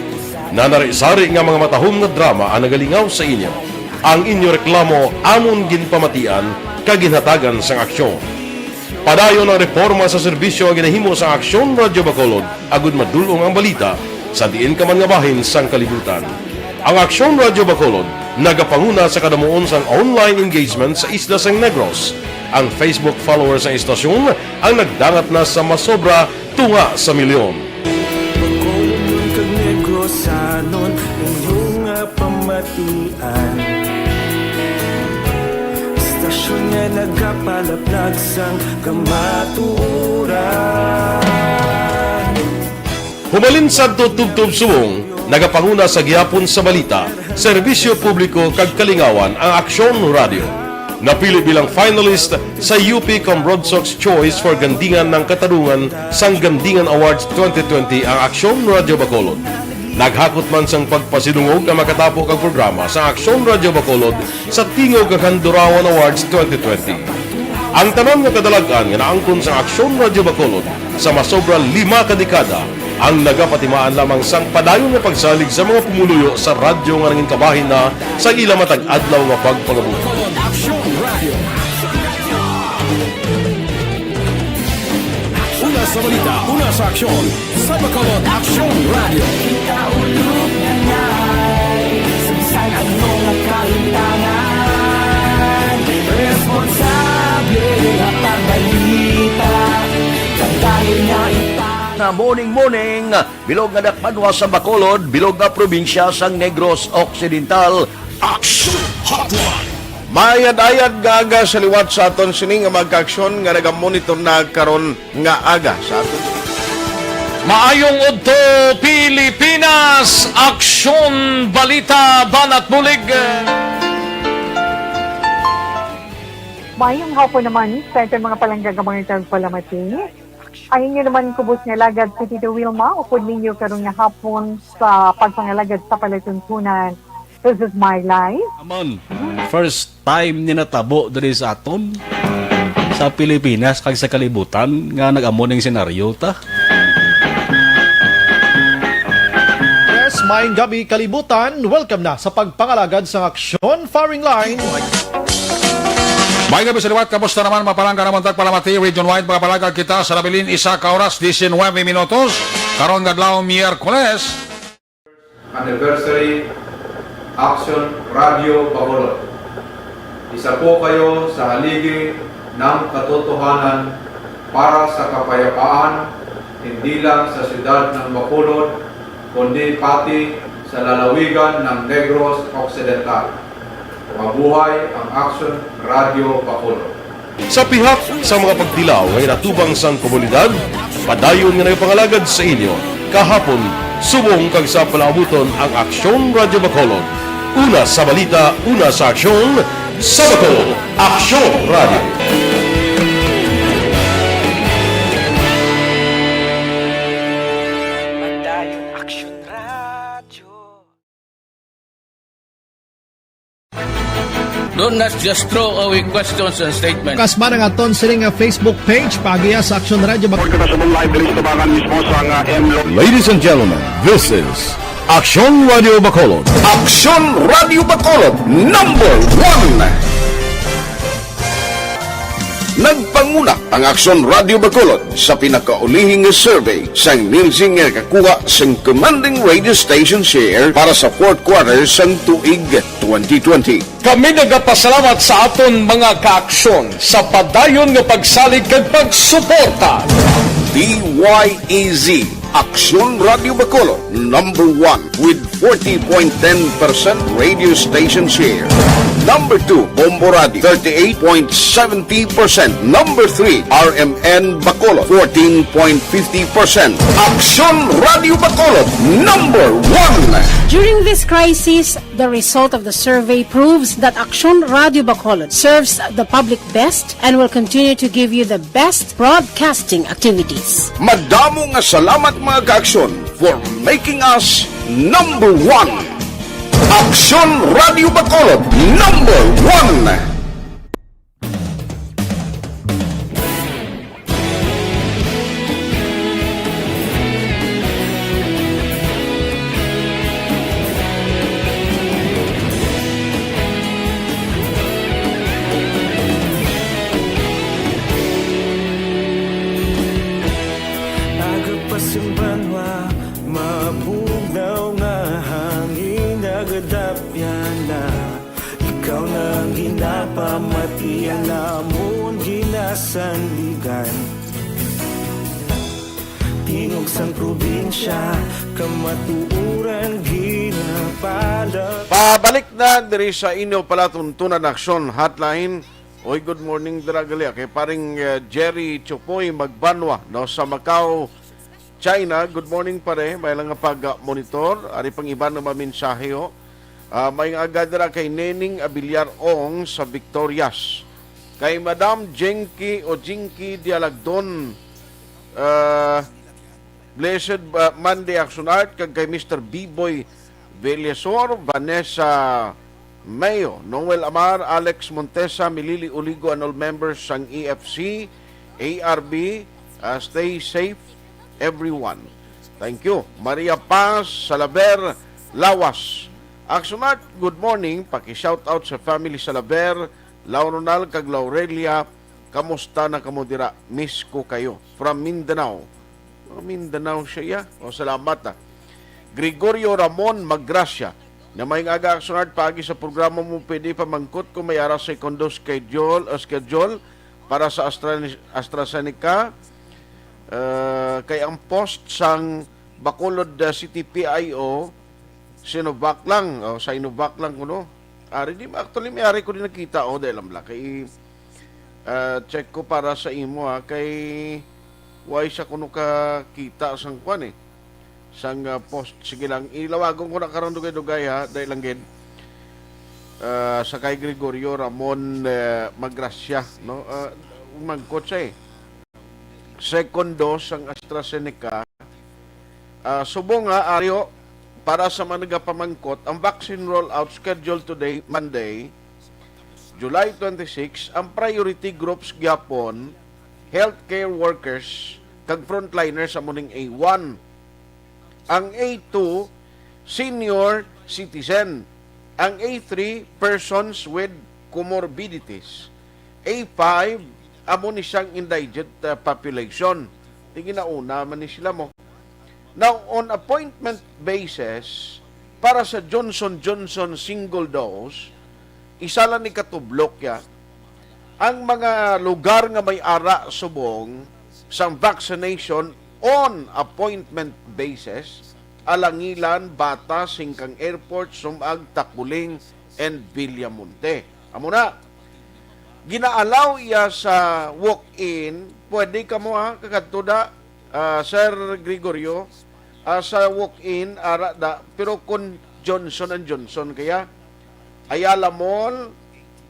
nanari-sari nga mga matahom nga drama ang nagalingaw sa inyo. Ang inyo reklamo amon ginpamatian kag ginhatagan sang aksyon. Padayon ang reporma sa serbisyo nga ginahimo sang Aksyon Radio Bacolod agud madul-ong ang balita sa diin ka man nga bahin sang kalibutan. Ang Aksyon Radio Bacolod nagapanguna sa kadamuon sang online engagement sa isla sang Negros. Ang Facebook followers sang istasyon ang nagdangat na sa masobra tunga sa milyon. Bacolodnon kag Negrosanon, inyo nga pamatian. Istasyon nga nagapalaplag sang kamatuoran. Humalin sadto tubtob subong, nagapanguna sa gihapon sa balita, serbisyo publiko kag kalingawan ang Aksyon Radio. Napili bilang finalist sa U P Cambrodsoc's Choice for Gandingan ng Katarungan sang Gandingan Awards twenty twenty ang Aksyon Radio Bacolod. Naghakot man sang pagpasidungog ang makatapo kag programa sa Aksyon Radio Bacolod sa Tingog kag Handurawan Awards twenty twenty. Ang tanan nga kadalag-an nga naangkon sang Aksyon Radio Bacolod sa masobra lima ka dekada ang nagapatimaan lamang sang padayon nga pagsalig sa mga pumuluyo sa radyo nga nangin kabahin na sa ila matag adlaw nga pagpangabuhi. Aksyon Radio. Una sa balita, una sa aksyon, sa Bacolod Aksyon Radio. Kita ulog na ngay, sa bisan ano nga kalimtangan, responsable nga pagbalita, kag dahil nga ita- Na morning, morning, bilog nga dakpanwa sa Bacolod, bilog nga probinsya sang Negros Occidental. Action Hotline. Maayad-ayad nga aga sa liwat sa aton sini nga magkaaksyon nga nagamonitor na karon nga aga sa aton. Maayong udto, Pilipinas! Aksyon, balita, banat, bulig. Maayong hapon naman sa aton mga palangga nga mga tagpalamati. Ang inyo naman kubos nga alagad si Tito Wilma, upod ninyo karon nga hapon sa pagpangalagad sa palatuntunan. This is my life. Amon, first time ni natabo diri sa aton. sa Pilipinas kag sa kalibutan nga nag-amo ning senaryo ta. Yes, maayong gabi, kalibutan. Welcome na sa pagpangalagad sang Aksyon Firing Line. Maayong gabi sa liwat. Kamusta naman, mga palangga? Naman tagpalamati, Region Wide, mga palangga, kita sa nabilin isa ka oras, diecinuebe minutos. Karon nga adlaw, Miyerkules. Anniversary, Aksyon Radio Bacolod. Isa po kayo sa haligi ng katotohanan para sa kapayapaan, hindi lang sa siyudad ng Bacolod, kundi pati sa lalawigan ng Negros Occidental. Mabuhay ang Aksyon Radio Bacolod. Sa pihak sa mga pagtilaw nga ginatubang sang komunidad, padayon nga nagapangalagad sa inyo, kahapon, subong kag sa palaabuton ang Aksyon Radio Bacolod. Una sa balita, una sa aksyon, sa Bacolod, Aksyon Radio. Padayon, Aksyon Radio. Don't not just throw away questions and statements. Kasma nga aton sini nga Facebook page, paagiha sa Aksyon Radio Bak- Report kita sa live diri sa Tabangan mismo sa nga M Lo- Ladies and gentlemen, this is Aksyon Radio Bacolod. Aksyon Radio Bacolod, number one. Nagpanguna ang Aksyon Radio Bacolod sa pinakaulihi nga survey sang Nielsen nga nakakuha sang commanding radio station share para sa fourth quarter sang tuig twenty twenty. Kami nagapasalamat sa aton mga kaaksyon sa padayon nga pagsalig kag pagsuporta. D Y E Z, Aksyon Radio Bacolod, number one with forty point ten percent radio station share. Number two, Bombo Radio, thirty-eight point seventy percent. Number three, R M N Bacolod, fourteen point fifty percent. Aksyon Radio Bacolod, number one. During this crisis, the result of the survey proves that Aksyon Radio Bacolod serves the public best and will continue to give you the best broadcasting activities. Madamo nga salamat, mga kaaksyon, for making us number one. Aksyon Radio Bacolod, number one. Aga pa sa banwa, mabugnaw nga hangin nagadapyan na. Ikaw na ang ginapamati, ang amon ginasandigan. Tingog sang probinsya, kamatuoran ginapala. Pabalik na diri sa inyo palatuntunan, Aksyon Hotline. Oy, good morning dira gali, ah, kay paring, eh, Jerry Chupoy Magbanwa, no, sa Macau, China. Good morning, pare. May lang nga pag-monitor. Ari pang iban nga mamensahe, ho. Ah, may nga aga dira kay Nening Abiliar Ong sa Victorias. Kay Madam Jinky o Jinky Dialagdon, ah, Blessed, ah, Monday, Action Art, kag kay Mister Biboy Villesor, Vanessa Mayo, Noel Amar, Alex Montesa, Milili Uligo, and all members sang E F C, A R B, ah, stay safe, everyone. Thank you. Maria Paz, Salaber, Lawas. Action Art, good morning. Paki-shout out sa family Salaber, Lao Ronald, kag Laurelia. Kamusta na kamo dira? Miss ko kayo. From Mindanao. Oh, Mindanao siya, ya. Oh, salamat, ah. Gregorio Ramon Magracia. Na may aga, Action Art, paagi sa programa mo, pwede pamangkot kung may ara sa kondo schedule, uh, schedule para sa Astra-, AstraZeneca. Uh, kay ang post sang Bacolod, uh, City P I O, Sinovac lang. Oh, Sinovac lang kuno. Ari di, actually, may ari ko din nakita, oh, dahil lang bla. Kay, ah, check ko para sa imo, ha, kay why sa kuno ka kita sang kwan, eh, sang, ah, post. Sige lang, ilawagon ko na karon dugay-dugay, ha, dahil lang gid. Ah, sa kay Gregorio Ramon, eh, Magracia, no? Ah, umangkot siya, eh. Second dose sang AstraZeneca. Ah, subong nga, Aryo, para sa mga nagapamangkot, ang vaccine rollout scheduled today, Monday, July twenty-six, ang priority groups gyapon, healthcare workers, kag frontliners amo ning A one. Ang A two, senior citizen. Ang A three, persons with comorbidities. A five, amo ni siyang indigent, uh, population. Di ginauna man ni sila mo. Now, on appointment basis, para sa Johnson Johnson single dose, isa lang ni katublok ya. Ang mga lugar nga may ara subong sang vaccination on appointment basis, Alangilan, Bata, Singkang Airport, Sumag, Taculing, and Villamonte. Amo na, ginaalaw iya sa walk-in. Pwede kamo, ha, kakadto da, ah, Sir Gregorio, ah, sa walk-in, ara da, pero kun Johnson and Johnson kaya, Ayala Mall,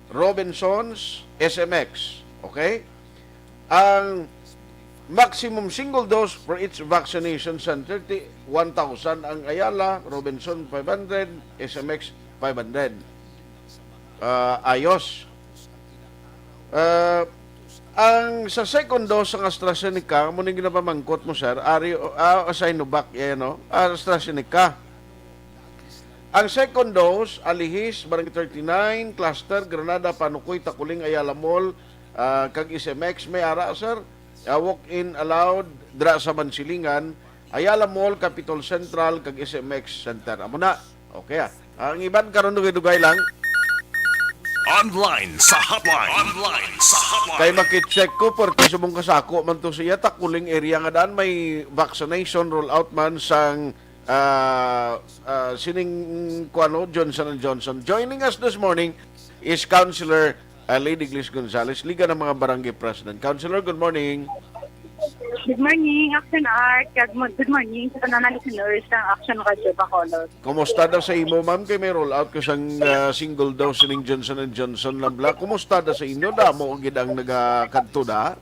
Robinsons, S M X. Okay? Ang maximum single dose for each vaccination center, ti-, one thousand ang Ayala, Robinson, five hundred, S M X, five hundred. Ah, ayos. Ah, ang sa second dose sang AstraZeneca, amo ning ginapamangkot mo, sir, ari, ah, Sinovac, yan, no? AstraZeneca. Ang second dose, Alihis, Barangay thirty-nine, Cluster, Granada, Panukoy, Taculing, Ayala Mall, ah, kag S M X, may ara, sir. Ah, walk-in allowed dra sa Mansilingan, Ayala Mall, Capitol Central, kag S M X Center. Amo na. Okay, ah. Ang iban karon dugay-dugay lang. Online sa hotline. Online sa hotline. Kay makicheck ko, pwerte subong kasako man to siya. Taculing area nga daan may vaccination rollout man sang, ah, ah, sining kuano, Johnson and Johnson. Joining us this morning is Councilor, ah, Lady Glis Gonzales, Liga ng mga Barangay President. Councilor, good morning. Good morning, Action Art. Good mo-, good morning sa tanan nga listeners ng Action Radio Bacolod. Kumusta da sa imo, ma'am? Kay may roll out ka sang, ah, single dose ning Johnson and Johnson lang bala. Kumusta da sa inyo? Damo gid ang nagakadto da?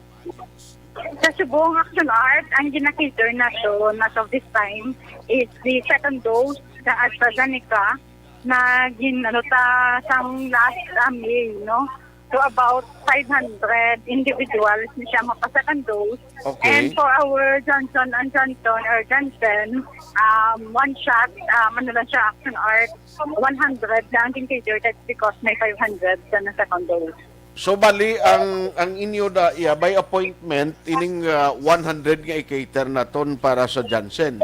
Sa subong, Action Art, ang gina-cater naton as of this time is the second dose sa AstraZeneca na gin-, ano, ta, sang last, ah, May, no? So, about five hundred individuals na siya mapa-second dose. Okay. And for our Johnson and Johnson or Janssen, um, one shot, um, ano lang siya, Action Art, one hundred lang din kay Jordan because may five hundred sa na second dose. So, bali, ang, ang inyo da, yeah, by appointment, ining, ah, one hundred nga i-cater naton para sa Janssen?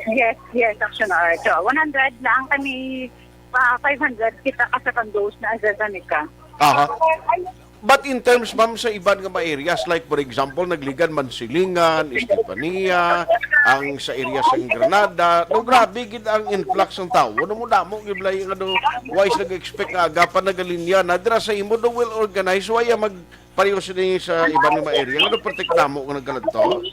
Yes, yes, Action Art. So, one hundred lang kami, ah, five hundred kita ka second dose na AstraZeneca. Aha. But in terms, ma'am, sa iban nga mga areas, like, for example, Nagligan, Mansilingan, Estefania, ang sa area sa Granada, no, grabe gid ang influx ng tao. Ano mo, damo gid, Blay, nga do, why is nag-expect nga agapan nagalinya na dira sa imo, do well organized, why ang mag-, pareho sini sa iban nga mga area? Ano, pertik damo nga nagkaladto?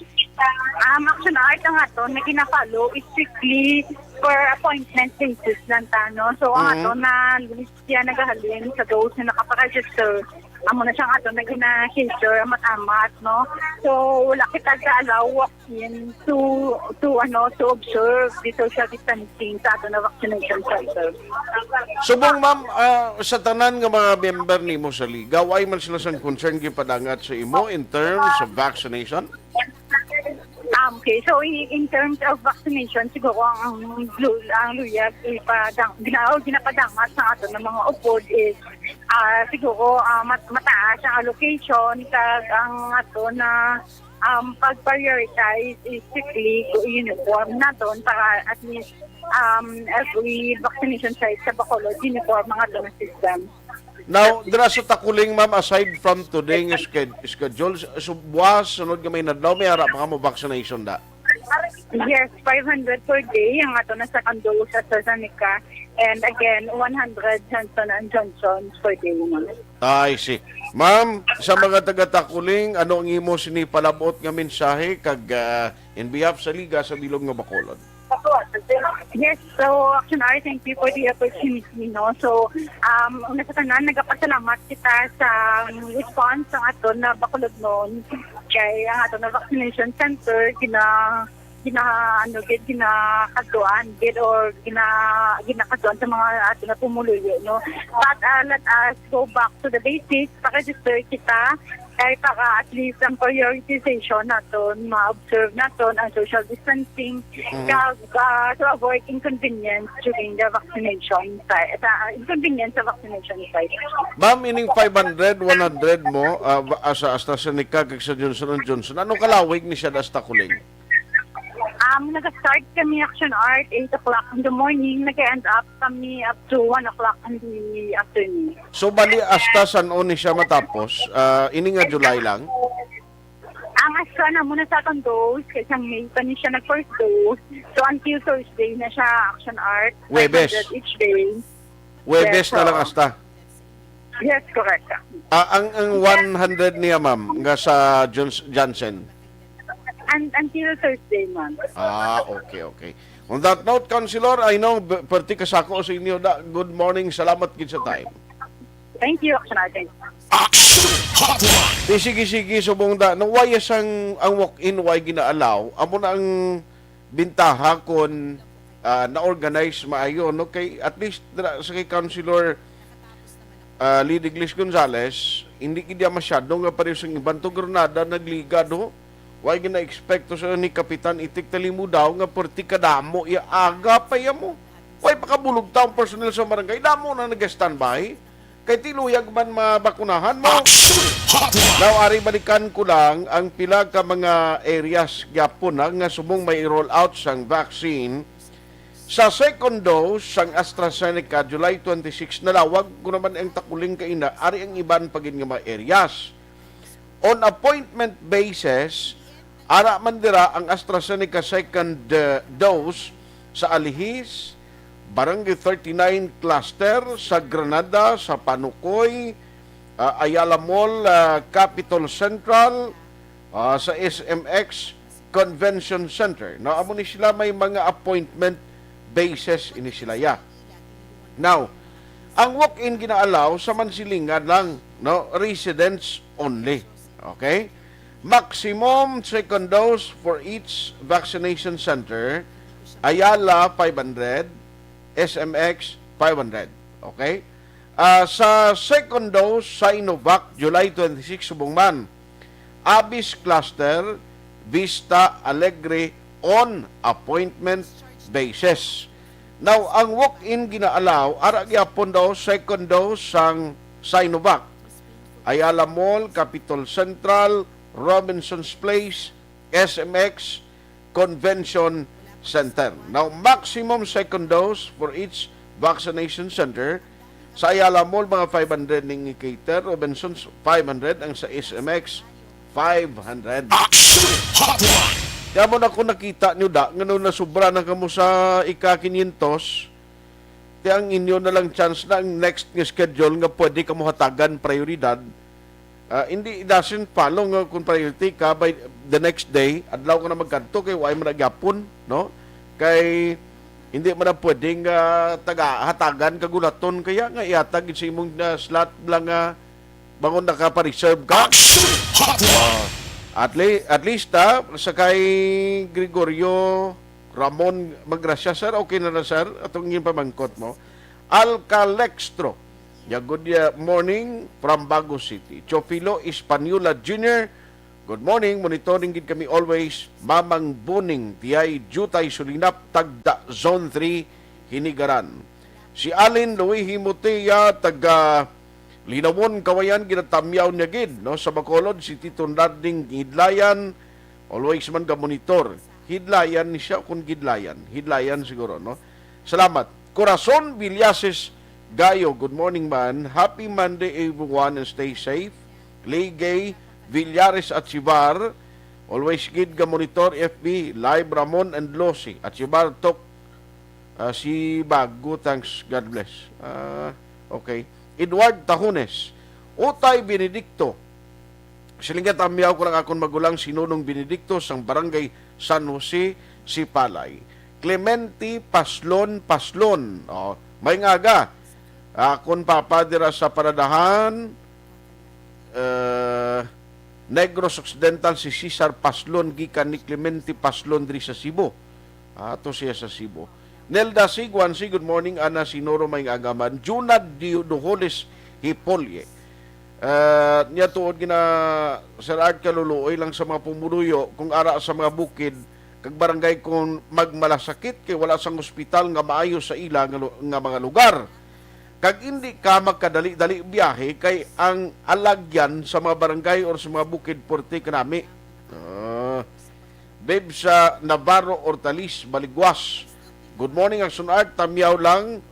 Um, Action Art, ang ato na gina-follow is strictly per appointment basis lang ta, no? So, ang Mm. ato na list siya nagahalin sa those na nakapa-register. Amo na siya nga ato na gina-cater, amat-amat, no? So, wala kita ga-allow walk-in to, to, ano, to observe the social distancing sa ato na vaccination center. Subong, ma'am, ah, sa tanan nga mga member nimo sa liga, wala man sila sang concern gipadangat sa imo in terms of vaccination? Ah, okay. So, in, in terms of vaccination, siguro ang, ang lu-, ang luyag ipadang-, gina-, ginapadangat sa ato ng mga upod is, ah, siguro, ah, mat-, mataas ang allocation, kag ang ato na, um, pag-prioritize is strictly uniform naton para at least, um, every vaccination site sa Bacolod, uniform ang ato na system. Now, dira sa Taculing, ma'am, aside from today nga sched-, schedule, s-, buwas, sunod nga mga inadlaw, may ara pa kamo vaccination da? Yes, five hundred per day ang ato na second dose AstraZeneca. And again, one hundred Johnson and Johnson per day naman. I see. Ma'am, sa mga taga Taculing, ano ang imo sini palabot nga mensahe kag, ah, in behalf sa Liga sa Bilog nga Bacolod? Yes, so, Action Art, thank you for the opportunity, no? So, um, una sa tanan, nagapasalamat kita sa, um, response sa aton na Bacolodnon kay ang aton na vaccination center, gina-, gina-, ano, gid, ginakadtuan, gid, or gina-, ginakadtuan sa mga ato nga pumuluyo, no? But, ah, let us go back to the basics. Paka-register kita, kay para at least ang prioritization naton, ma-observe naton ang social distancing, Mhm. kag, ah, to avoid inconvenience during the vaccination site, sa, ah, inconvenience sa vaccination site. Ma'am, ining five hundred, one hundred mo, ah, ba-, ah, sa AstraZeneca kag sa Johnson and Johnson, ano kalawig ni siya, Asta Kuling? Um, nag-start kami Action Art eight o'clock in the morning, nag-end up kami up to one o'clock in the afternoon. So, bali, hasta san-o ni siya matapos? Ah, ini nga July lang? Ang Astra na muna second dose, kay sang May pa ni siya nag-first dose. So, until Thursday na siya, Action Art. Huwebes. Five hundred each day. Huwebes Yes, na lang oo. hasta? Yes, correct. Ah, ang, ang one hundred niya, ma'am, nga sa Jones-, Janssen? Un-, until Thursday, ma'am. Ah, okay, okay. On that note, Councilor, I know, b-, perti ka sako sa inyo. Da-, good morning. Salamat gid sa time. Thank you, Action Art. Action Hotline! Di sige, sige, subong da. No, why is ang, ang walk-in, why gina-allow? Amo na ang bintaha kon, ah, na-organize maayo, no? Kay at least dira sa kay Councilor, ah, Lady Glis Gonzales, hindi gid iya masyado nga pareho sang iban to Granada nagliga, no? Why gina-expect to sa ni Kapitan Itik Talimo daw nga perti kadamo iya aga pa iya mo? Why pakabulog ta ang personnel sa barangay? Damo na nag-standby. Kay tiluyag man mabakunahan mo. Action Hotline! Now, ari balikan ko lang ang pila ka mga areas gyapon na nga subong may roll out sang vaccine sa second dose sang AstraZeneca, July twenty-six. Nalawag ko naman ang takuling kaina. Ari ang iban pa gid nga mga areas. On appointment basis, ara man dira ang AstraZeneca second, uh, dose sa Alihis, Barangay thirty-nine Cluster, sa Granada, sa Panukoy, uh, Ayala Mall, uh, Capitol Central, uh, sa S M X Convention Center. No, amo ni sila may mga appointment basis ini sila, ya. Now, ang walk-in gina-allow sa Mansilingan lang, no, residents only. Okay? Maximum second dose for each vaccination center, Ayala five hundred, S M X five hundred. Okay? Ah, sa second dose, Sinovac, July twenty-six, subong man. Abis Cluster, Vista Alegre, on appointment basis. Now, ang walk-in gina-allow, ara gyapon daw, second dose sang Sinovac. Ayala Mall, Capitol Central, Robinson's Place, S M X, Convention Center. Now, maximum second dose for each vaccination center. Sa Ayala Mall, mga five hundred ning i-cater. Robinson's, five hundred. Ang sa S M X, five hundred. Action Hotline! Kaya mo na kung nakita nyo da, nga nung nasubra na kamo sa ika-kinyentos, ti ang inyo na lang chance na ang next nga schedule nga pwede kamo hatagan prioridad. Ah, hindi, it doesn't follow nga kung priority ka by the next day, adlaw ka na magkadto kay way man na gyapon, no? Kay hindi man na pwedeng, ah, taga, hatagan kag ulaton kaya nga ihatag sa imong, ah, slot lang nga bangon nakapareserve ka. Action Hotline! At le-, at least, ah, sa kay Gregorio Ramon Magracia, sir, okay na na, sir, atong ginpamangkot mo. Alcalextro, ya, good, ya, morning from Bago City. Chofilo Española Junior, good morning. Monitoring gid kami always. Mamang Boning, Tiay Jutay Sulinap, tagda Zone three, Hinigaran. Si Alin Louis Himotea, taga Linawon, Kawayan, ginatamyaw niya gid, no? Sa Bacolod, si Tito Nading Hidlayan, always man ga-monitor. Hidlayan ni siya, kung Gidlayan. Hidlayan siguro, no? Salamat. Corazon Villases Gayo, good morning, man. Happy Monday, everyone, and stay safe. Ligay Villares Achivar, always gid ga-monitor, F B, live, Ramon and Lucy Achivar, talk Ah, si Bago, thanks, God bless. Ah, okay. Edward Tahones, Utay Benedicto. Silingat amyaw ko lang akon magulang si Nonong Benedicto sang Barangay San Jose, Sipalay. Clemente Paslon, Paslon. Oh, may nga aga. Akon papa dira sa Paradahan. Eh, Negros Occidental, si Cesar Paslon, gikan ni Clemente Paslon diri sa Cebu. Ato siya sa Cebu. Nelda Siguan, si good morning, Ana Sinoro, may agaman. Junad Diodoholes Hipolye. Ah, niya tuod gina, Sir Art, kaluluoy lang sa mga pumuluyo, kung ara sa mga bukid, kag barangay kung magmalasakit kay wala sang ospital nga maayo sa ila nga, lu- nga mga lugar. Kag indi ka magkadali-dali biyahe kay ang alagyan sa mga barangay or sa mga bukid porte kanami. Ah, Babes sa Navarro Hortaliz, Baligwas. Good morning, Action Art. Tamyaw lang,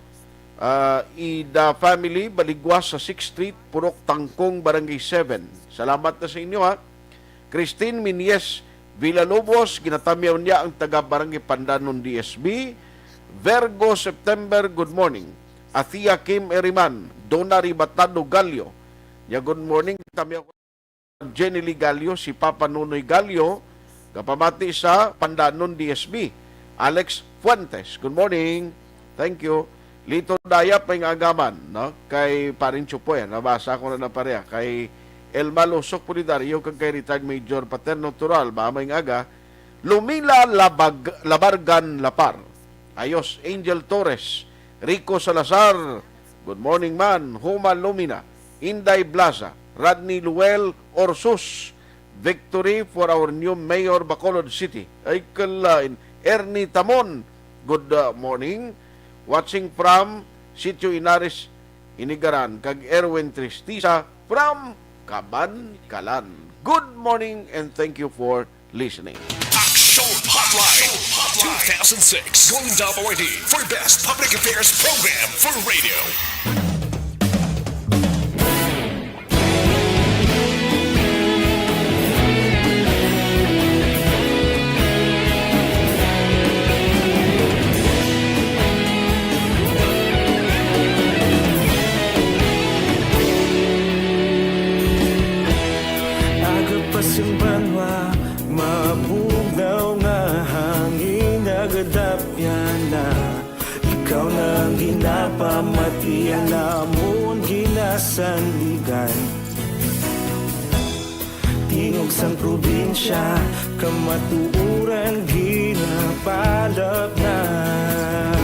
ah, Ida family, Baligwas sa Sixth Street, Purok Tangkong, Barangay seven. Salamat na sa inyo, ha. Christine Minyes Villalobos, ginatamyaw niya ang taga Barangay Pandanon D S B. Virgo September, good morning. Athea Kim Eriman, Donna Ribatado Gallo. Ya, good morning. Tamyaw ko Jenny Lee Gallo, si Papa Nonoy Gallo, kapamati sa Pandanon D S B. Alex Fuentes, good morning. Thank you. Lito Dayap, may nga agaman, no? Kay Paring Chupoy, nabasa ko na na pareha. Kay Elma Lusok Pulidario, kag kay Retired Major Paterno Tural, ba, may nga aga. Lumila Labag-, Labargan Lapar. Ayos, Angel Torres, Rico Salazar. Good morning, man. Huma Lumina, Inday Blaza, Rodney Luel Orsus. Victory for our new mayor, Bacolod City. Ay, kalain. Ernie Tamon, good, uh, morning. Watching from Sitio Inares, Inigaran, kag Erwin Tristisa from Kabankalan. Good morning and thank you for listening. Action Hotline two thousand six, Golden Dome Awardee for Best Public Affairs Program for Radio. Aga pa sing banwa, mabugnaw nga hangin nagadapyan na. Ikaw na ang ginapamatian namon ginasandigan. Tingog sang probinsya, kamatuoran ginapalapnag.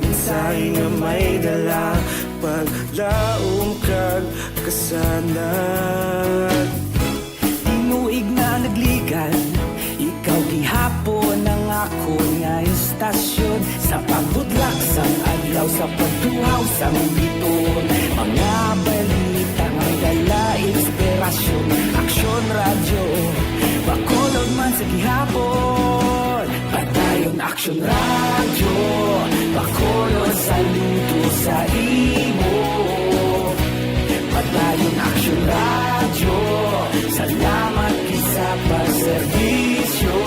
Mensahe nga may dala, paglaom kag kasanag. Tinuig na nagligan, ikaw gihapon ang akon nga istasyon. Sa pagbudlak sang adlaw, sa pagtuhaw sang biton, mga balita nga may dala inspirasyon. Aksyon Radyo, Bacolod man sa gihapon. Padayon Aksyon Radyo, Bacolod, saludo sa imo. Padayon Aksyon Radyo, salamat gid sa pagserbisyo.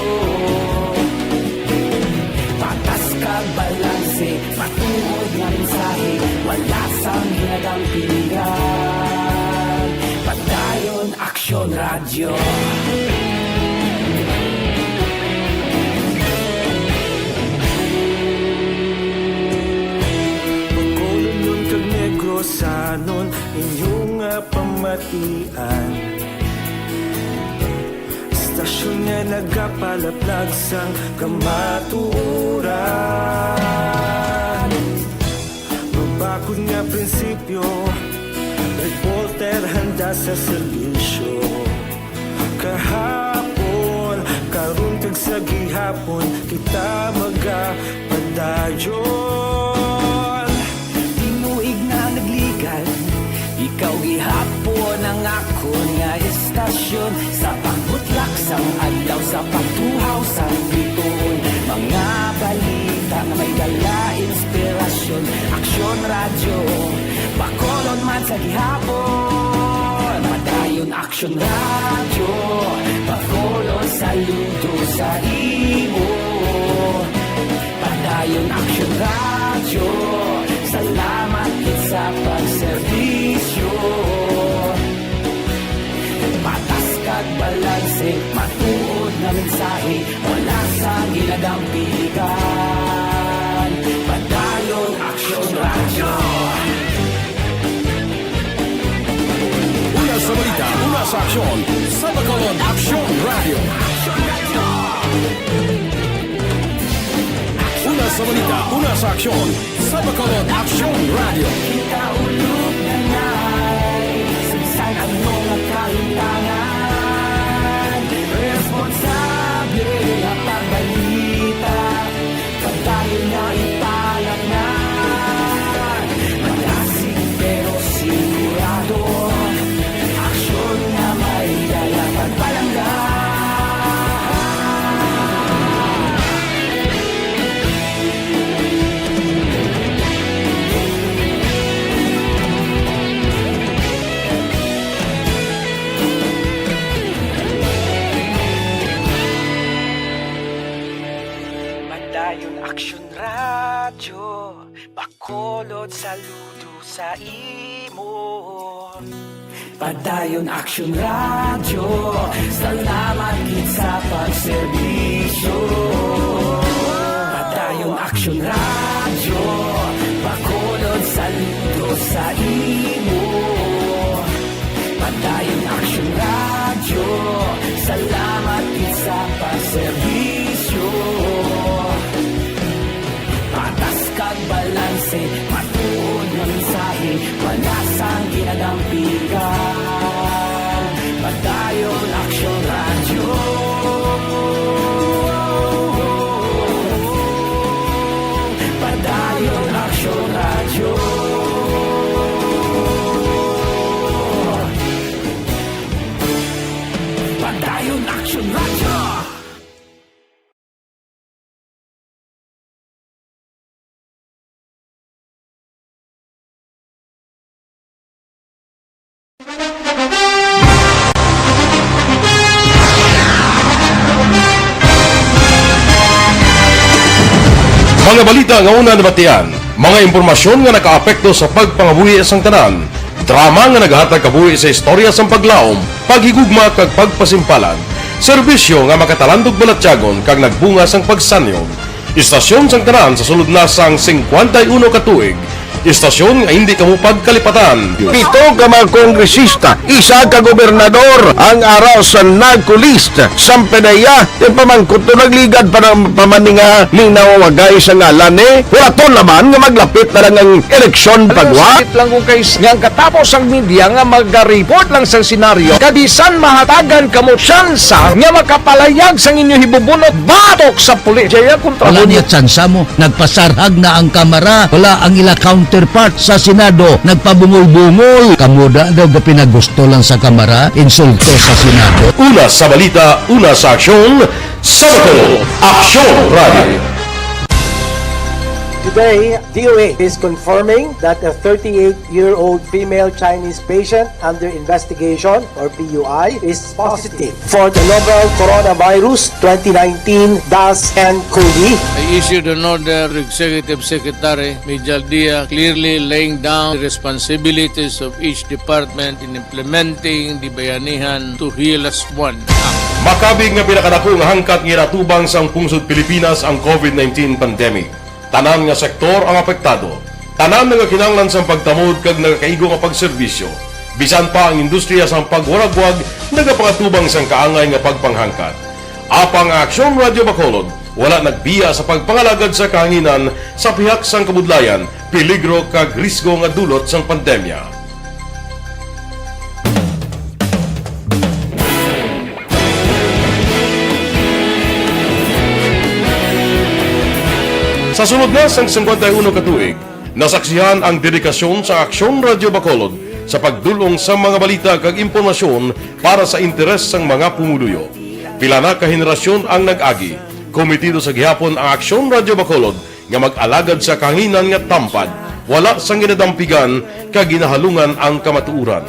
Patas kag balanse, matuod nga mensahe, wala sang ginadampigan. Padayon Aksyon Radyo. Bacolodnon kag Negrosanon, inyo nga pamatian. Istasyon nga nagapalaplag sang kamatuoran. Mabakod nga prinsipyo, reporter handa sa serbisyo. Kahapon, karon kag sa gihapon, kita magapadayon. Tinuig na nagligan, ikaw gihapon ang akon nga istasyon. Sa pagbutlak sang adlaw, sa pagtuhaw sang bituon, mga balita nga may dala inspirasyon. Aksyon Radyo, Bacolod man sa gihapon. Padayon Aksyon Radyo, Bacolod, saludo sa imo. Padayon Aksyon Radyo, salamat gid sa pagserbisyo. Patas kag balanse, matuod nga mensahe, wala sang ginadampigan. Padayon Aksyon Radyo. Una sa balita, una sa aksyon, sa Bacolod. Aksyon Radio. Una sa balita, una sa aksyon, sa Bacolod Aksyon Radio. Kaulog na na'y saysay ang mga kahitangan. Responsable ang pagbalita. Padayon na ipalanan. Malasig pero sigurado. Aksyon na may dala pagpalangga. Padayon Aksyon Radyo, Bacolod, saludo sa imo. Padayon Aksyon Radyo, salamat gid sa pagserbisyo. Padayon Aksyon Radyo, Bacolod, saludo sa imo. Padayon Aksyon Radyo, salamat gid sa pagserbisyo. Patas kag balanse, matuod nga mensahe, wala sang ginadampigan. Padayon Aksyon Radyo. Padayon Aksyon Radyo. Padayon Aksyon Radyo. Mga balita nga una nabatian, mga impormasyon nga nakaapekto sa pagpangabuhi sang tanan, drama nga naghatag kabuhi sa istorya sang paglaom, paghigugma kag pagpasimpalan, serbisyo nga makatalandog balatyagon kag nagbunga sang pagsanyog. Istasyon sang tanan sa sulod na sang singkwenta y uno ka tuig. Istasyon nga hindi kamo pagkalipatan. Pito ka mga kongresista, isa ka gobernador, ang ara sa NAGCO list. Sampe na iya, yung pamangkot to nagligad pa ng pamaninga, ning nawawagay sa ngalan ni. Wala to naman nga maglapit na lang ang eleksyon pagwa. Sakit lang kung kay nga ang katapos ang media nga maga-report lang sa senaryo, kabisan mahatagan kamo tsansa nga makapalayag sang inyo hibubunot batok sa pulis. Jaya kontra Wala niya tsansa mo. Nagpasarhag na ang Kamara. Wala ang ila counterpart sa Senado. Nagpabungol-bungol. Kamo da daw gapinagusto lang sa Kamara. Insulto sa Senado. Una sa balita, una sa aksyon, sa Bacolod Aksyon Radio. Today, D O A is confirming that a thirty-eight-year-old female Chinese patient under investigation, or P U I, is positive for the novel coronavirus twenty nineteen dash N cov. I issued an order to Executive Secretary Mijal Dia, clearly laying down the responsibilities of each department in implementing the Bayanihan to Heal As One Act. Makabig nga pinakadako nga hangkat nga ginatubang sang pungsod Pilipinas ang covid nineteen pandemic. Tanan nga sektor ang apektado. Tanan nga kinahanglan sang pagtamod kag nagakaigo nga pagserbisyo. Bisan pa ang industriya sang pagwaragwag nagapangatubang sang kaangay nga pagpanghangkat. Apang ang Aksyon Radio Bacolod wala nagbiya sa pagpangalagad sa kahanginan sa pihak sang kabudlayan, peligro kag risgo nga dulot sang pandemya. Sa sulod na sang singkwenta y uno ka tuig, nasaksihan ang dedikasyon sa Aksyon Radio Bacolod sa pagdul-ong sa mga balita kag impormasyon para sa interes sang mga pumuluyo. Pila na ka henerasyon ang nag-agi. Kometido sa gihapon ang Aksyon Radio Bacolod nga mag-alagad sa kahanginan nga tampad, wala sang ginadampigan kag ginahalungan ang kamatuoran.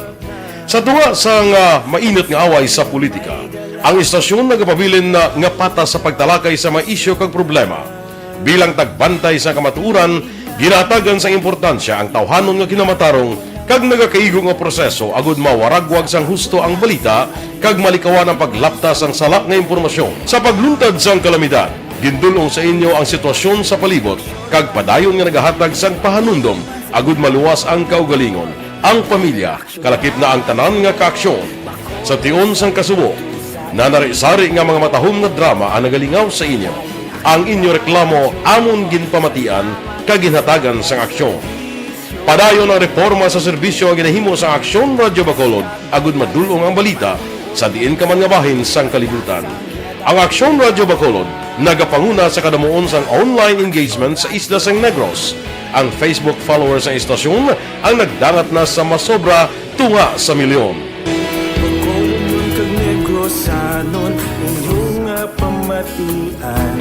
Sa tunga sang, ah, mainit nga away sa politika, ang istasyon nagapabilin na nga patas sa pagtalakay sa mga isyu kag problema. Bilang tagbantay sa kamatuoran, ginahatagan sang importansya ang tawhanon nga kinamatarong kag nagakaigo nga proseso agud mawaragwag sang husto ang balita kag malikawan ang paglapta sang sala nga impormasyon. Sa pagluntad sang kalamidad, gindul-ong sa inyo ang sitwasyon sa palibot kag padayon nga nagahatag sang pahanumdom agud maluwas ang kaugalingon, ang pamilya, kalakip na ang tanan nga kaaksyon. Sa tion sang kasubo, Nanari-sari nga mga matahom nga drama ang nagalingaw sa inyo. Ang inyo reklamo amon ginpamatian kag ginhatagan sang aksyon. Padayon ang reporma sa serbisyo nga ginahimo sang Aksyon Radyo Bacolod agud madul-ong ang balita sa diin ka man nga bahin sang kalibutan. Ang Aksyon Radyo Bacolod nagapanguna sa kadamuon sang online engagement sa isla sang Negros. Ang Facebook followers sang istasyon ang nagdangat na sa masobra tunga sa milyon. Bacolod kag Negrosanon, inyo nga pamatian.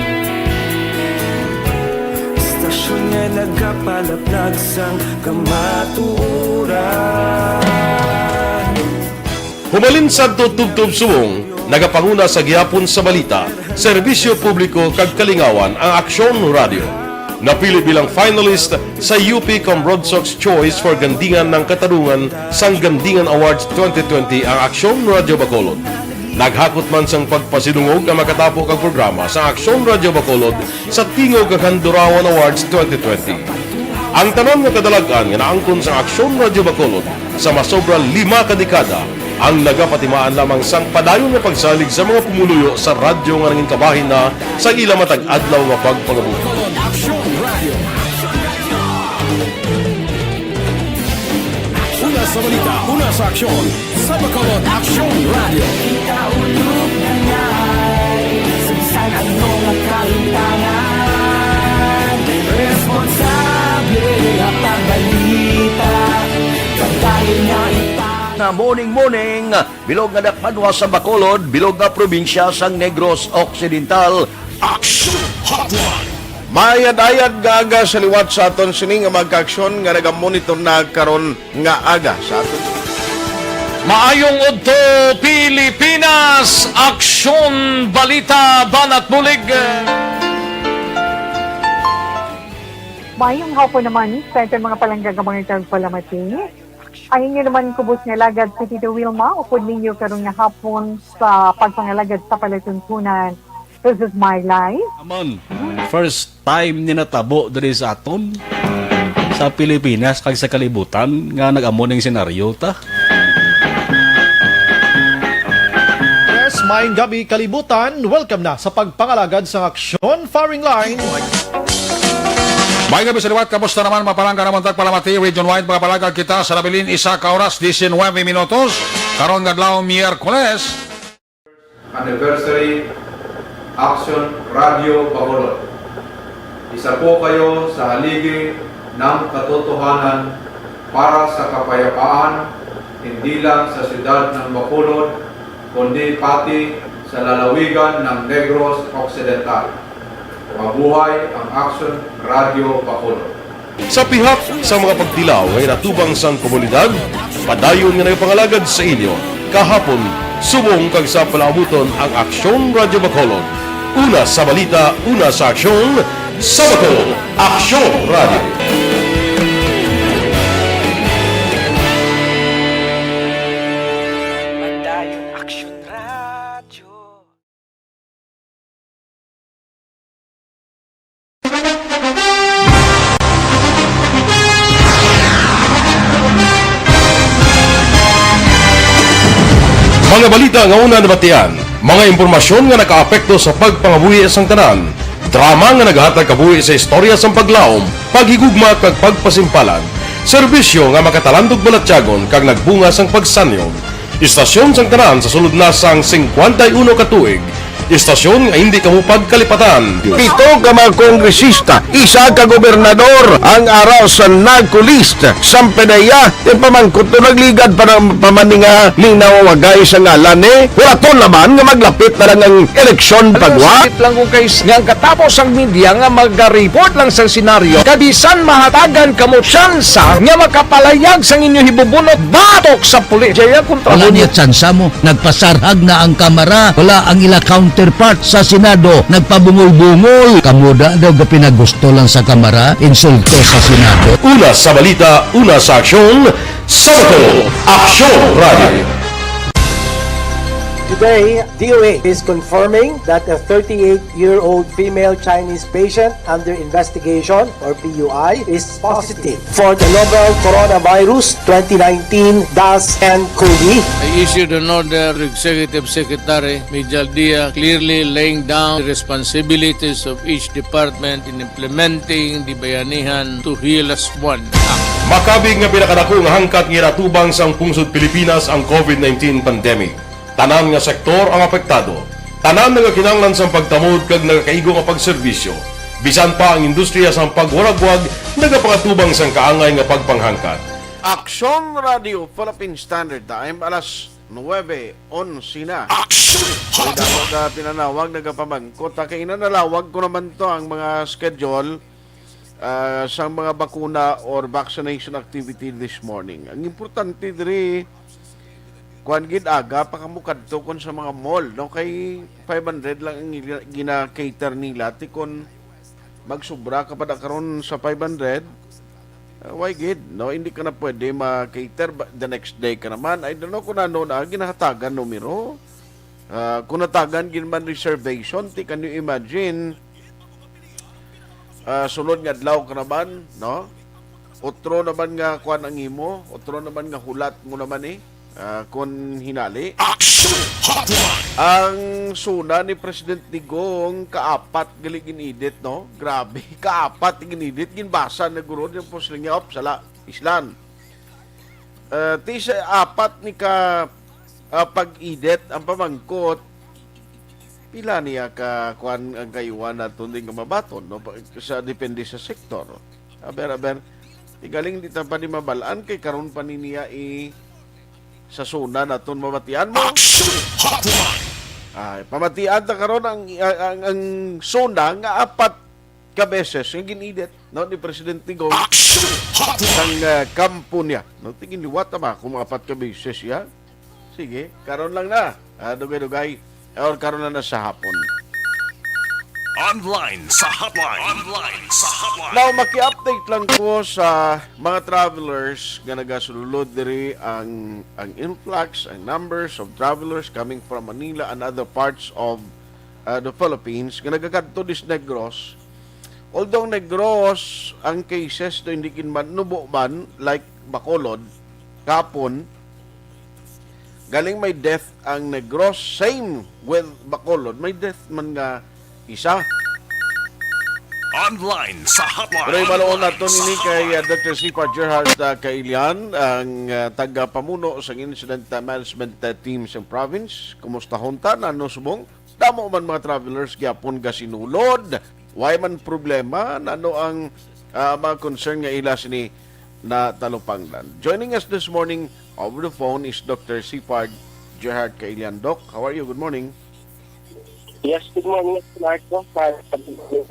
Istasyon nga nagapalaplag sang kamatuoran. Humalin sadto tubtob subong, nagapanguna sa gihapon sa balita, serbisyo publiko kag kalingawan ang Aksyon Radyo. Napili bilang finalist sa U P Cambrodsoc's Choice for Gandingan ng Katarungan sang Gandingan Awards twenty twenty ang Aksyon Radyo Bacolod. Naghakot man sang pagpasidungog ang makatapo kag programa sa Aksyon Radyo Bacolod sa Tingog kag Handurawan Awards twenty twenty. Ang tanan nga kadalag-an nga naangkon sang Aksyon Radyo Bacolod sa masobra lima ka dekada ang nagapatimaan lamang sang padayon nga pagsalig sa mga pumuluyo sa radyo nga nangin kabahin na sa ila matag adlaw nga pagpangabuhi. Una sa balita, una sa aksyon, sa Bacolod Aksyon Radio. Kaulog na ngay, sa bisan ano nga kalimtangan, responsable ang pagbalita, pagdayon nga ipang- Na morning, morning, bilog nga dakpanwa sa Bacolod, bilog nga probinsya sang Negros Occidental. Action Hotline. Maayad-ayad nga aga sa liwat sa aton sini nga mga kaaksyon nga nagamonitor na karon nga aga sa aton. Maayong udto, Pilipinas! Aksyon, balita, banat bulig. Maayong hapon naman sa aton mga palangga nga mga tagpalamati. Ang inyo naman kubos nga alagad si Tito Wilma, upod ninyo karon nga hapon sa pagpangalagad sa palatuntunan. This is my life. Amon, first time ni natabo diri sa aton, sa Pilipinas kag sa kalibutan, nga nag-amo ning senaryo ta. Yes, maayong gabi, kalibutan. Welcome na sa pagpangalagad sa aksyon firing line. May gabi sa liwat, kamusta naman, mga palangga namon tagpalamati, region-wide, mga palangga kita sa nabilin, isa ka oras, diecinueve minutos. Karon nga adlaw, Miyerkules. Anniversary Action Radio Bacolod. Isa po kayo sa haligi ng katotohanan para sa kapayapaan, hindi lang sa siyudad ng Bacolod, kundi pati sa lalawigan ng Negros Occidental. Mabuhay ang Action Radio Bacolod. Sa pihak sa mga pagtilaw nga ginatubang sang komunidad, padayon nga nagapangalagad sa inyo kahapon, subong kag sa palaabuton ang Aksyon Radyo Bacolod. Una sa balita, una sa aksyon, sa Bacolod, Aksyon Radyo. Padayon Aksyon Radyo. Mga balita nga una nabatian, mga impormasyon nga nakaapekto sa pagpangabuhi sang tanan, drama nga nagahatag kabuhi sa istorya sang paglaom, paghigugma kag pagpasimpalan, serbisyo nga makatalandog balatyagon kag nagbunga sang pagsanyog. Istasyon sang tanan sa sulod na sang singkwenta y uno ka tuig. Istasyon nga hindi kamo pagkalipatan. Pito ka mga kongresista, isa ka gobernador ang ara sa NAGCO list. Sang PDEA, ti pamangkot to nagligad pa ng pamaninga ning nawawagay sa ngalan ni. Hulaton naman nga maglapit na lang ang eleksyon. Pagwa. Sakit lang kung kay nga ang katapos ang media nga magareport lang sa senaryo. Kabisan mahatagan kamo tsansa nga makapalayag sang inyo hibubunot batok sa pulis. Jaya kontra. Wala niya tsansa mo. Nagpasarhag na ang Kamara. Wala ang ila counterpart sa Senado. Nagpabungol-bungol. Kamuda daw gapinagusto lang sa Kamara. Insulto sa Senado. Una sa balita, una sa aksyon, sa Bato, Aksyon Radio. Today, D O H is confirming that a thirty-eight-year-old female Chinese patient under investigation, or P U I, is positive for the novel coronavirus twenty nineteen dash N COVID. I issued an order to Executive Secretary Mijal Dia, clearly laying down the responsibilities of each department in implementing the Bayanihan to Heal Us One Act. Makabig nga pinakadako nga hangkat nga ginatubang sang pungsod Pilipinas ang COVID nineteen pandemic. Tanan nga sektor ang apektado. Tanan nagakinahanglan sang pagtamod kag nagakaigo nga pagserbisyo. Bisan pa ang industriya sang pagwaragwag nagapakatubang sang kaangay nga pagpanghangkat. Aksyon Radio Philippine Standard Time, alas nuebe onse na. Aksyon Hotline! Dapat na pinanawag, nagapamangkot. Ha, kay nanalawag ko naman to ang mga schedule ah, sang mga bakuna or vaccination activity this morning. Ang importante diri, kuan gid, aga pa kamo kadto kon sa mga mall, no? Kay five hundred lang ang gina-, gina-cater nila. Ti kon magsubra ka pa da karon sa five hundred, ah, why gid, no? Hindi ka na pwede ma-cater ba, the next day ka naman. I don't know kung ano na ginahatagan numero. Ah, kung natagan gid man reservation, ti, can you imagine? Ah, sulod nga adlaw ka naman, no? Otro naman nga kuan ang imo, otro naman nga hulat mo naman, eh. Ah, kun hinali. Action Hotline! Ang SONA ni President Digong, kaapat gali gin-edit, no? Grabe, kaapat gin-edit, ginbasa na guro, yung posling niya, op, sala, islan. Ah, ti sa apat ni ka, ah, pag-edit ang pamangkot, pila niya ka kuan ang kayuhan naton din nga mabaton, no? Pa-, sa depende sa sektor. Aber, aber, igaling di ta pa ni mabalaan kay karon pa ni niya i sa SONA naton mabatian mo. Action Hotline! Ay, pamatian ta karon ang, ang, ang SONA nga apat ka beses nga gin-edit, no, ni Presidente Digong Action Hotline! Sang, ah, kampo niya. No, tingin liwat tama kung apat ka beses siya. Sige, karon lang na. Ah, dugay-dugay. Or karon na, na sa hapon. Online sa hotline. Online sa hotline. Now, maki-update lang ko sa mga travelers nga nagasulod diri ang, ang influx, ang numbers of travelers coming from Manila and other parts of, uh, the Philippines nga nagakadto dis Negros. Although Negros, ang cases do hindi gid man nubo man like Bacolod, kapon, galing may death ang Negros, same with Bacolod. May death man nga isa. Online sa hotline. Pero ibaluon nato nini kay, uh, Doctor Sipa Gerhard, uh, Kailian, ang, uh, tagapamuno sang Incident, uh, Management, uh, Team sa province. Kumustahon ta, nano subong? Damo man mga travelers gyapon gasinulod. Why man problema? Nano ang, ah, mga concern nga ila sini natalupangdan? Joining us this morning over the phone is Doctor Sipard Gerhard Kailian. Doc, how are you? Good morning. Yes, good morning, Mark. No? Sa, sa,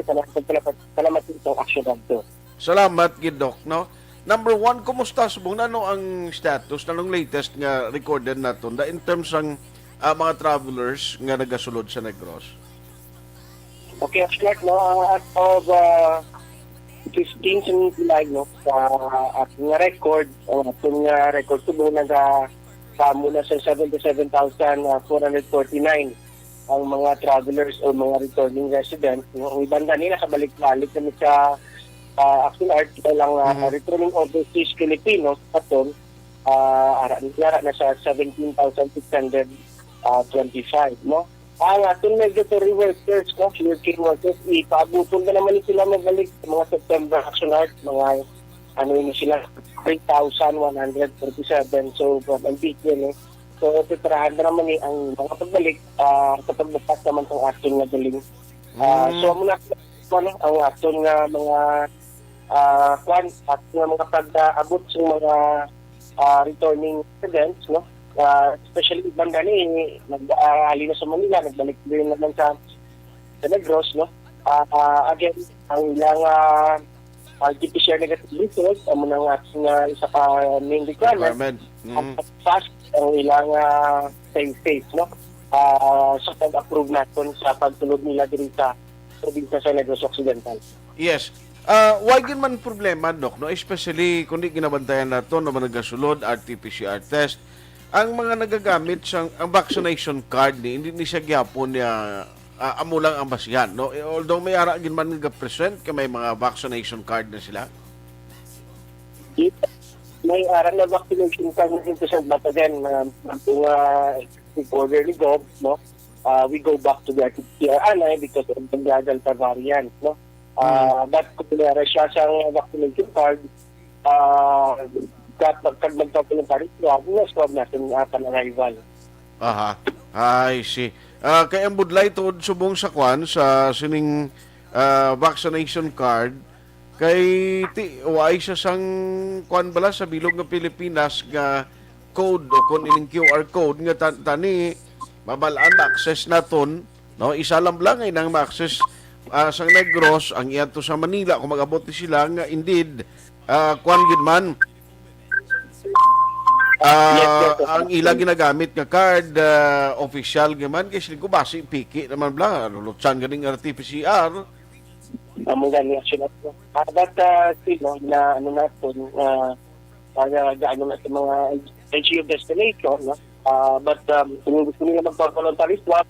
salamat, salamat, salamat sa action nato. Salamat gid, Doc, no? Number one, kumusta subong? Ano ang status? Anong latest nga recorded naton da in terms sang, ah, mga travelers nga nagasulod sa Negros? Okay, Mark, no? Ah, as of, ah, fifteen sa July, no? Sa ating nga record, ang ating nga record subong naga, sa mula sa seventy-seven thousand four hundred forty-nine ang mga travelers o mga returning residents, no? Ang iban gani nakabalik-balik na sa, ah, Action Art, lang, ah, Mhm. returning overseas Filipinos, aton, ah, ara, ara na sa seventeen thousand six hundred twenty-five, no? Ang aton migratory workers, no? Working workers, ipaabuton na naman sila mabalik sa mga September Action Art, mga, ano yun sila, three thousand one hundred forty-seven. So, from ang big yun, eh. So, preparahan na naman ni ang mga pagbalik, ah, sa pagbukas naman ng ating nga galing. Ah, Mm. So, muna, ano, ang aton nga mga, ah, kwan, at nga mga pag-abot sa mga, ah, returning students, no? Ah, especially, banda ni, nag-aali na sa Manila, nagbalik din naman sa, sa Negros, no? Ah, ah, again, ang ilang, ah, R T P C R negative result, amo na nga, nga isa ka main requirement. Requirement. Mm. At pass ang ilang, ah, safe space, no? Ah, sa pag-approve naton sa pagtulod nila diri sa probinsya sa Negros Occidental. Yes. Ah, why gid man problema, Doc, no? Especially kung di ginabantayan nato, no, mga nagasulod, R T P C R test. Ang mga nagagamit sang, ang vaccination card ni, hindi ni siya gihapon niya, ah, amo lang ang basihan, no? Eh, although may ara gid man nga present kay may mga vaccination card na sila. May ara na vaccination card na sila sa, but again, uh, kung uh, orderly go, no? Uh, we go back to the R T P C R anay because of the Delta variant, no? Uh, But kung meron siya sa vaccination card, uh, kag, kag magpa-voluntary swab, na-swab natin uh, upon arrival. Aha. I see. Ah, kay ang budlay tuod subong sa kwan, sa sining ah, vaccination card, kay ti wala siya sang kwan bala sa bilog nga Pilipinas nga code o kon ining Q R code nga tan- tani mabal-an na access naton, no? Isa lang bala nga inang ma-access ah, sang Negros ang iadto sa Manila kung mag-abot ni sila nga indeed ah, kwan gid man. Ah, Yes, yes, yes. Ang ila ginagamit nga card, ah, official gid man kay siling ko basi piki naman bala, lulutsan ganing R T P C R. Amo gani actually. Ah, but uh, still, no, na ano natin, uh, para gaano na sa mga L G U destination, no? Uh, but um, kung gusto nila magpa-voluntary swab,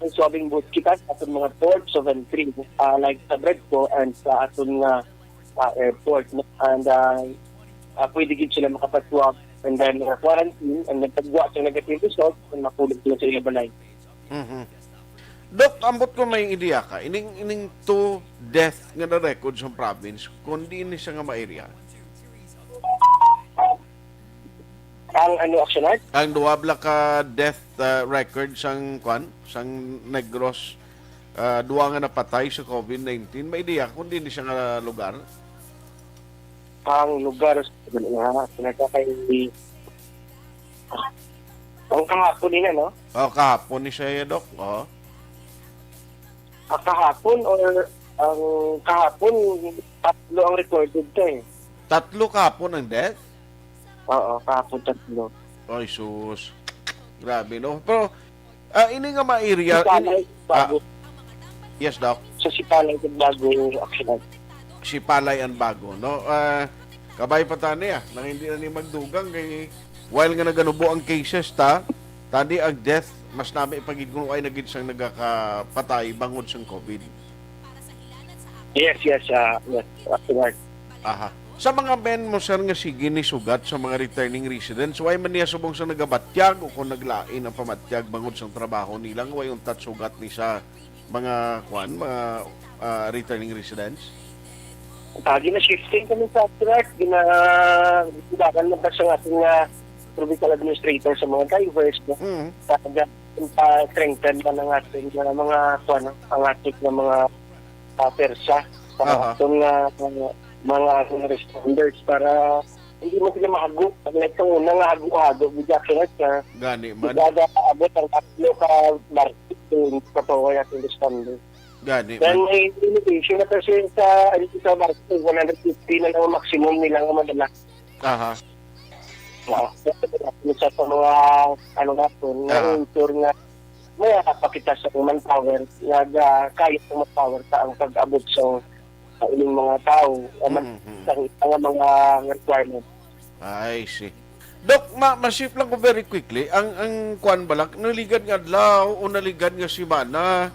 ang swabbing booth kita sa aton mga ports of entry, uh, like sa Bredco and sa aton nga uh, airport, no? And uh, uh, pwede gid sila makapaswab and then uh, quarantine and then pagwa sa negative result, and makulog sila sa ilang balay. Mhm. Doc, ambot ko may ideya ka. Ining, ining two death nga na-record sa province, kung diin ni siya nga ma-area? Ang ano, Action Art? Ang duha bala ka death uh, record sang, kwan, sang Negros, uh, duha nga napatay sa COVID nineteen, may ideya ka kung diin ni siya nga lugar? Ang lugar sa nga pinagkakay ang kahapon nila, no? Oh, kahapon ni siya, Doc. Oh. Ah, kahapon or ang kahapon, tatlo ang recorded ka eh. Tatlo kahapon ang death? Oo, kahapon tatlo. Ay, sus. Grabe, no? Pero, ah, ini nga ma-area... Sa Palay, ini, ah, bago. Yes, Doc. Sa Sipalay, bago, actually. Sipalay and Bago, no? Ah, kabay pa tani, ah, nang hindi na ni magdugang kay while nga naganubo ang cases ta, tani ang death mas nami pa gid kung ay na gid sang nagakapatay bangod sang COVID. Yes, yes, ah, yes, actually. Aha. Sa mga men mo, sir, nga sige ni sugat sa mga returning residents, way man niya subong sa nagabatyag o kung naglain ang pamatyag bangod sang trabaho nila nga way untat sugat ni sa mga, kwan, mga ah, returning residents? Ah, gina-shifting kami sa track, gina-, ginagan na ba sa ating ah, provincial administrator sa mga drivers, no? Mm. Para pa-strengthen man ang ating ah, mga, kuwan, no? Ang ating nga mga ah, persa. Sa Aha. Ating ah, mga, mga ating responders para hindi mo sila mahago. Ang ito una nga hago-hago, gid actually sa Gani man. Kada abot ang tatlo ka barko, yung kapaway ating responders. Gani Then man. may limitation na kasi sa, ano, sa barko, one hundred fifty na lang ang maximum nila nga madala. Aha. Wow. Sa, sa mga, ano natin, Ah. na-ensure nga may pakita sa manpower, nga ga-, kaya sa manpower sa ang pag-abot sa, sa ining mga tao, ang Mhm. sa, sa mga requirements. I see. Doc, ma masip lang ko very quickly. Ang, ang kwan bala, naligad nga adlaw o naligad nga semana,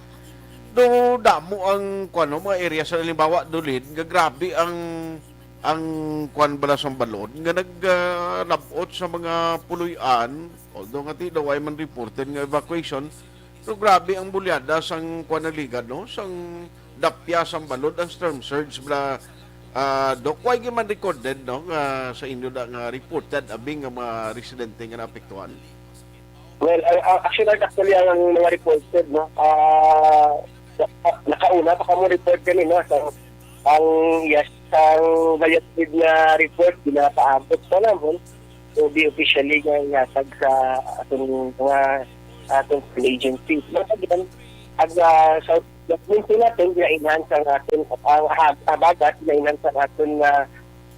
do damo ang kwan, no, mga area sa halimbawa Dulid nga grabe ang, ang kwan bala sang balod nga nag ah, nab-ot sa mga puloy-an, although nga ti daw ay man reported nga evacuation, pero grabe ang bulyada sang kwan naligad, no, sang dapya sang balod, ang storm surge bala. Ah, Doc, way gid man recorded, no, nga sa inyo na nga reported abi nga mga residente nga naapektuhan? Well, uh, uh, actually, actually, ang mga reported, no, ah, sa- nakauna pa kamo report kami, no, sa ang, yes, ang valid na report ginapaabot pa namon, so di officially nga ihatag sa atong mga atong agency. But again, ang ah, sa government natin, gina-enhance ang aton ang ha- habagat, gina-enhance ang aton nga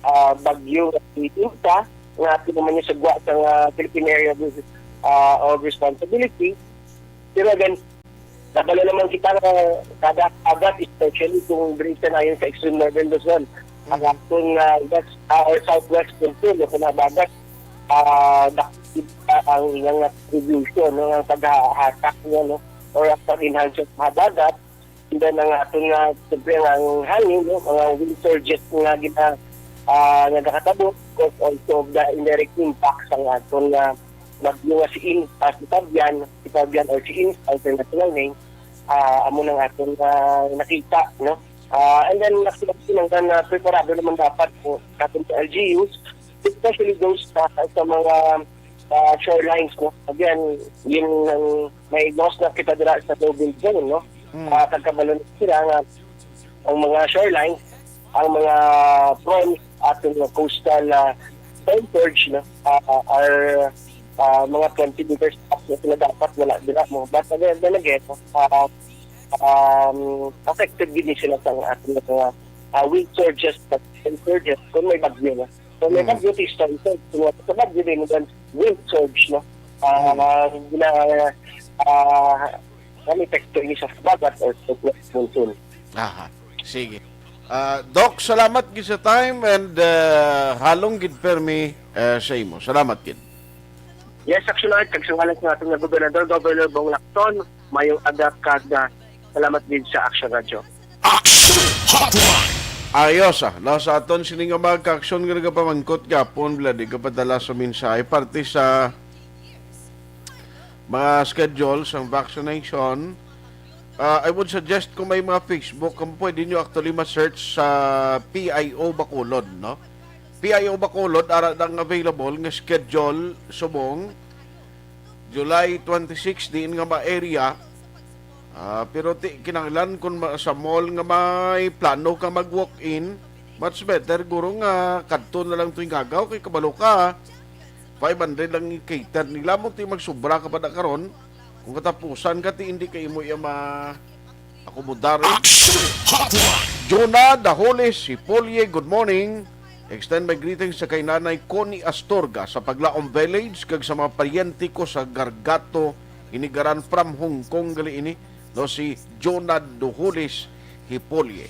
ah, bagyo nga si Inta, nga ato naman yung sagwa sa nga Philippine Area of, ah, of Responsibility. Pero again, nabalo naman kita nga kada agat, especially kung diri sa nayon sa extreme northern Luzon, ang Mhm. atong ah, west ah, or southwest Luzon, yung kung nabagat, ah, dak- ang iyang contribution, no, ang paghahatak niya, no, or ang pag-enhance sa habagat. And then ang aton nga, siyempre, ang hangin, no, mga wind surges nga gina-, ah, nagakatabo because also of the indirect impact sa aton nga bagyo nga si In-, ah, si Fabian, si Fabian or si Inf, international name, ah, amo nang aton nga nakita, no? Ah, and then, actually, nang, ah, preparado naman dapat po natin sa L G Us, especially those sa, sa mga, ah, shorelines, no? Again, yun ang may loss na kita dira sa no build zone, no? Mm. Ah, kagkabalo na sila nga ang mga shorelines, ang mga prone ato nga coastal, ah, storm surge, no? Ah, are, ah, mga twenty meters up na sila dapat wala dira mo. But again, then again, ah, um, affected gid ni sila sa ating mga, ah, wind surges, but wind surges kung may bagyo na. So, may Mm. bagyo, this time, so, kung sa bagyo din, then wind surge, no? Ah, Mm. na, ah, ang epekto ini sa habagat or sa monsoon. Aha. Sige. Ah, Doc, salamat gid sa time and, ah, halong gid permi, ah, sa imo. Salamat gid. Yes, Action Art, kag sa ngalan sa ating gobernador, Governor Bong Lacson, mayong aga kag, ah, salamat gid sa Action Radio. Action Hotline. Ayos, ah. Nasa aton sini nga mga ka-action nga nagapamangkot gapon, bila di ka padala sa mensahe. Parte sa mga schedule sang vaccination, ah, I would suggest kung may mga Facebook, kung pwede nyo actually ma-search sa P I O Bacolod, no? P I O Bacolod, ara ang available nga schedule subong July twenty-six, diin nga ma-area. Ah, pero ti, kinahanglan kung ma-, sa mall nga may plano ka mag-walk-in, much better, guro nga kadto na lang tuwing agaw, kay kabalo ka, five hundred lang i-cater nila, mo ti magsubra ka pa na karon, kung katapusan ka, ti hindi ka imo iya ma-, akomodar. Action Hotline. Jonah Daholis, Hipolie, good morning. Extend my greetings sa kay Nanay Connie Astorga sa Paglaom Village kag sa mga paryente ko sa Gargato, Inigaran from Hong Kong gali ini, no, si Jonah Daholis Hipolie.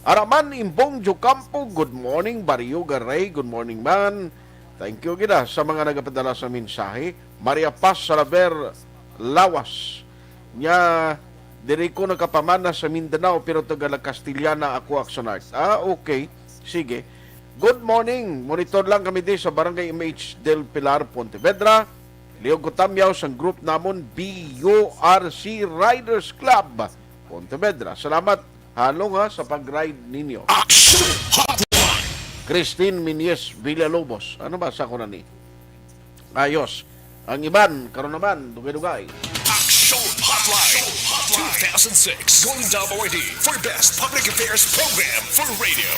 Araman Imbong Jocampo, good morning. Barrio Garay, good morning man. Thank you gid, ah, sa mga nagapadala sa mensahe. Maria Paz Salaver Lawas. Nya, diri ko nakapamana sa Mindanao, pero taga La Castellana ako, Action Art. Ah, okay. Sige. Good morning. Monitor lang kami di sa Barangay M H Del Pilar, Pontevedra. Leo Gutamyaw sang group namon, B U R C Riders Club, Pontevedra. Salamat, halong, ha, sa pag-ride ninyo. Action Hotline. Christine Minyes Villalobos. Ano ba sa ko na ni? Ayos. Ang iban, karon naman, dugay-dugay. Action Hotline two thousand six Golden Dove Awardee for Best Public Affairs Program for Radio.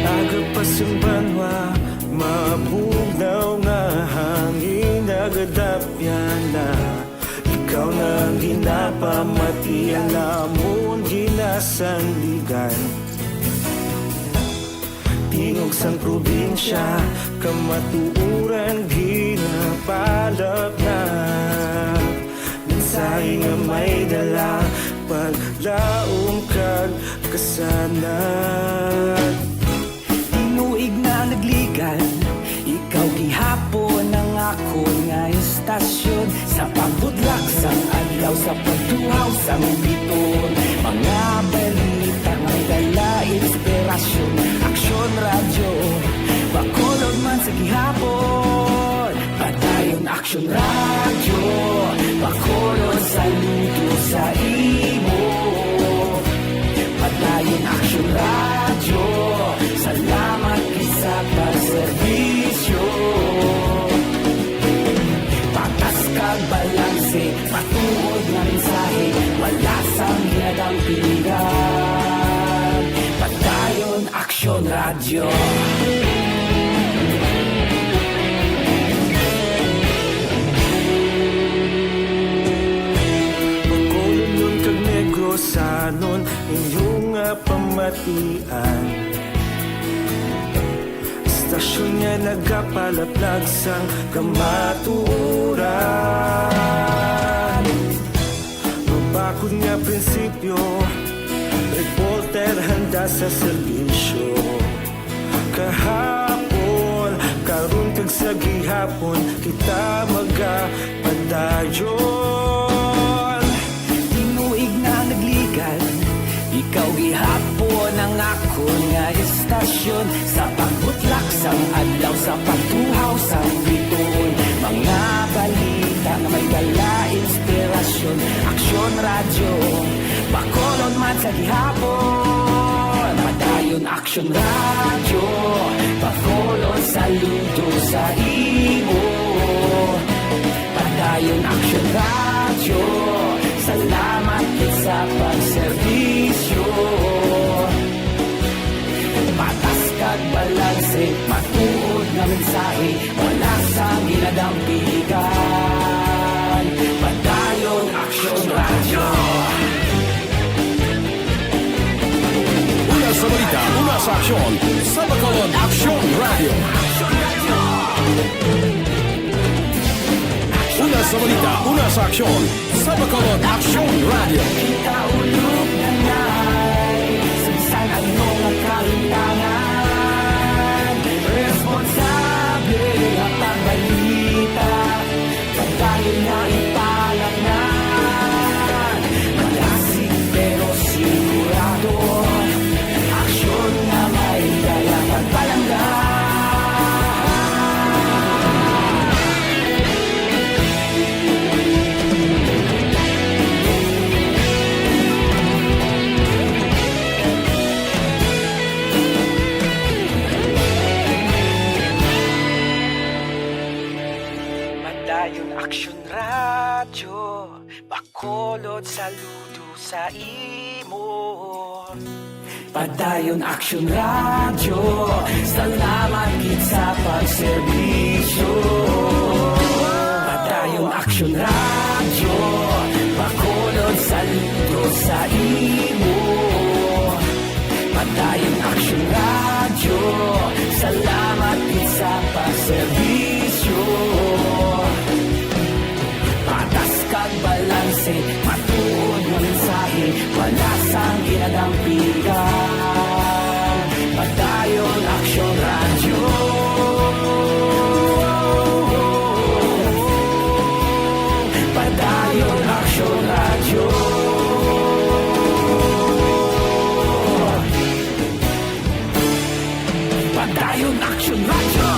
Aga pa sang banwa, mabugnaw nga hangin, nagadapyan na. Ikaw na ang ginapamatian namon, ginasandigan. Tingog sang probinsya, kamatuoran ginapalapnag. Mensahe nga may dala, paglaom kag kasanag. Tinuig na nagligan, ikaw gihapon ang akon nga istasyon. Sa pagbudlak sang adlaw, sa pagtuhaw sang biton, mga balita nga dala inspirasyon. Aksyon Radyo, Bacolod man sa gihapon. Padayon Aksyon Radyo, Bacolod, saludo sa imo. Padayon Aksyon Radyo, salamat gid sa pagserbisyo. Patas kag balanse, matuod nga mensahe, wala sang ginadampigan. Padayon Aksyon Radyo. Bacolodnon kag Negrosanon, inyo nga pamatian. Istasyon nga nagapalaplag sang kamatuoran. Mabakod nga prinsipyo, reporter handa sa serbisyo. Kahapon, karon kag sa gihapon, kita magapadayon. Tinuig na nagligad, ikaw gihapon ang akon nga istasyon. Sa pagbutlak sang adlaw, sa pagtuhaw sang bituon, mga balita nga may dala inspirasyon. Aksyon Radyo, Bacolod man sa gihapon. Padayon Aksyon Radyo, Bacolod, saludo sa imo. Padayon Aksyon Radyo, salamat gid sa pagserbisyo. Patas kag balanse, matuod nga mensahe, wala sang ginadampigan. Padayon Aksyon Radyo. Una sa balita, una sa aksyon, sa Bacolod Aksyon Radyo. Una sa balita, una sa aksyon, sa Bacolod Aksyon Radyo. Kita ulog na nay, sa bisan ano nga kalimtangan, responsable nga pagbalita. Padayon nga ipalatnan, malasig pero sigurado. Aksyon nga may dala pagpalangga. Padayon Aksyon Radyo, Bacolod, saludo sa imo. Padayon Aksyon Radyo, salamat gid sa pagserbisyo. Padayon Aksyon Radyo, Bacolod, saludo sa imo. Padayon Aksyon Radyo, salamat gid sa pagserbisyo. Patas kag balanse, matuod nga mensahe, wala sang ginadampigan. Padayon Aksyon Radyo. Padayon Aksyon Radyo. Padayon Aksyon Radyo.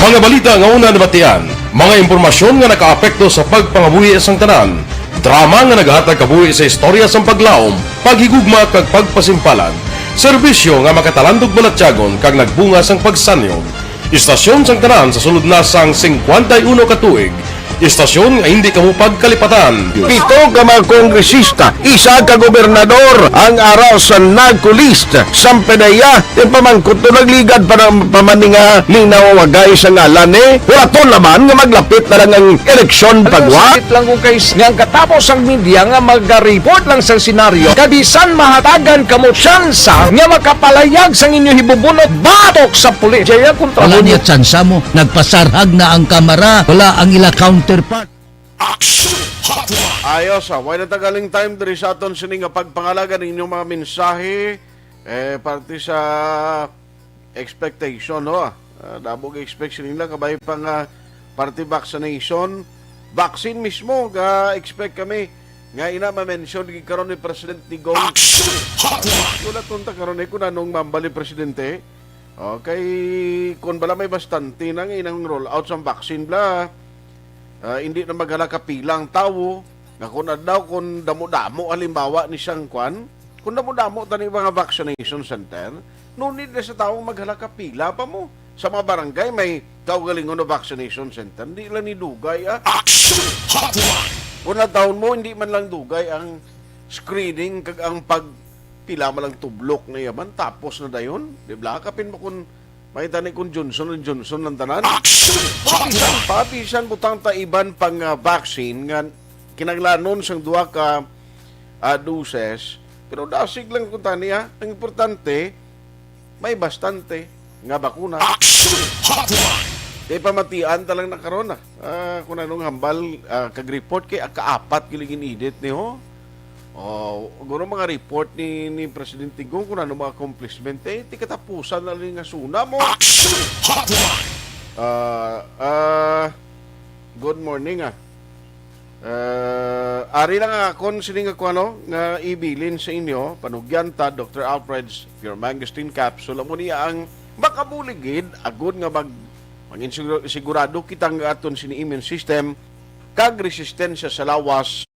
Mga balita nga una nabatian, mga impormasyon nga nakaapekto sa pagpangabuhi sang tanan, drama nga naghatag kabuhi sa istorya sang paglaom, paghigugma kag pagpasimpalan, serbisyo nga makatalandog balatyagon kag nagbunga sang pagsanyon. Istasyon sang tanan sa sulod na sang singkwenta y uno ka tuig. Istasyon nga hindi kamo pagkalipatan. Pito ka mga kongresista, isa ka gobernador ang ara sa NAGCOLEST. Sampedeya, yung pamangkot to nagligad pa ng pamaninga ning nawawagay sa ngalan, eh. Wala to naman nga maglapit na lang ang eleksyon. Ano, pagwa? Sakit lang kung kay s-, nga ang katapos ang media nga mag-report lang sa senaryo, kabisan mahatagan kamo tsansa nga makapalayag sang inyo hibubunot batok sa pulis. Jaya kontra. Wala ninyo niya tsansa mo, nagpasarhag na ang kamara, wala ang ila counterpart. Action Hotline. Ayos, ah. Way na tagaling time diri sa aton sini nga pagpangalaga ning inyong mga mensahe, eh, parte sa expectation, no? Ah, damo ga-expect sila, kabay pa nga parte vaccination. Vaccine mismo, ga-expect kami nga ina ma-mention gid karon ni President Digong. Action Hotline. Wala tunta karon, eh, kung anong mambali presidente. Okay, kung bala may bastante na nga inang roll out sa vaccine bla, ah, hindi na maghala kapila ang tawo. Nga kung adlaw, kung damo-damo, halimbawa ni siyang kwan, kung damo-damo tani mga vaccination center, no need na sa tawo maghala kapila pa mo. Sa mga barangay, may kaugalingon na vaccination center. Hindi lang ni dugay, ah. Action Hotline. Kung natahon mo, hindi man lang dugay ang screening kag ang pag-, pila man lang tublok na yaman, tapos na dayon. Di ba? Kapin mo kung makita ni kung Johnson and Johnson ang tanan. Action Hotline! Bisan pa, bisan butang ta iban pang, ah, vaccine nga kinahanglanon sang duha ka, ah, doses, pero dasig lang kung tani, ah. Ang importante, may bastante nga bakuna. Action Hotline! Kay pamatian ta lang na karon, ah. Ah, kung anong hambal, ah, kag report kay ang kaapat gyud gin-edit ni, ho. Oh, guro mga report ni, ni Presidente Gong kung ano mga accomplishment, eh, ti katapusan na lang nga suna mo. Action Hotline! Ah, ah, good morning, ah. Ah, ari lang ang akon sini nga kuano nga ibilin sa inyo, panugyan ta, Doctor Alfred's Pure Mangosteen Capsule. Amo niya ang makabulig gid, agod nga mag-, mangin-, sigurado kita nga aton sini immune system kag resistensya sa lawas.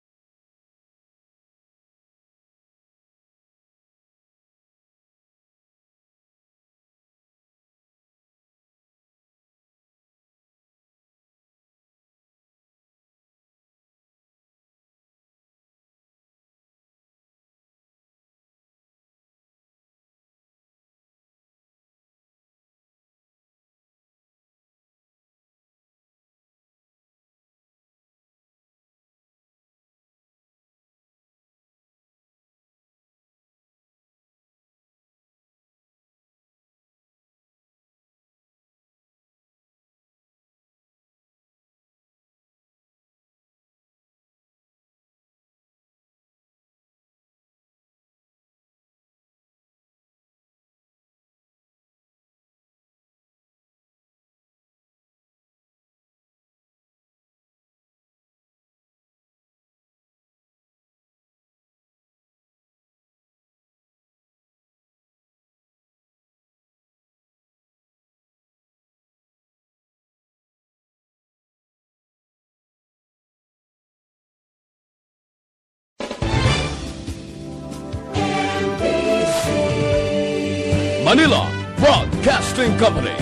Manila Broadcasting Company.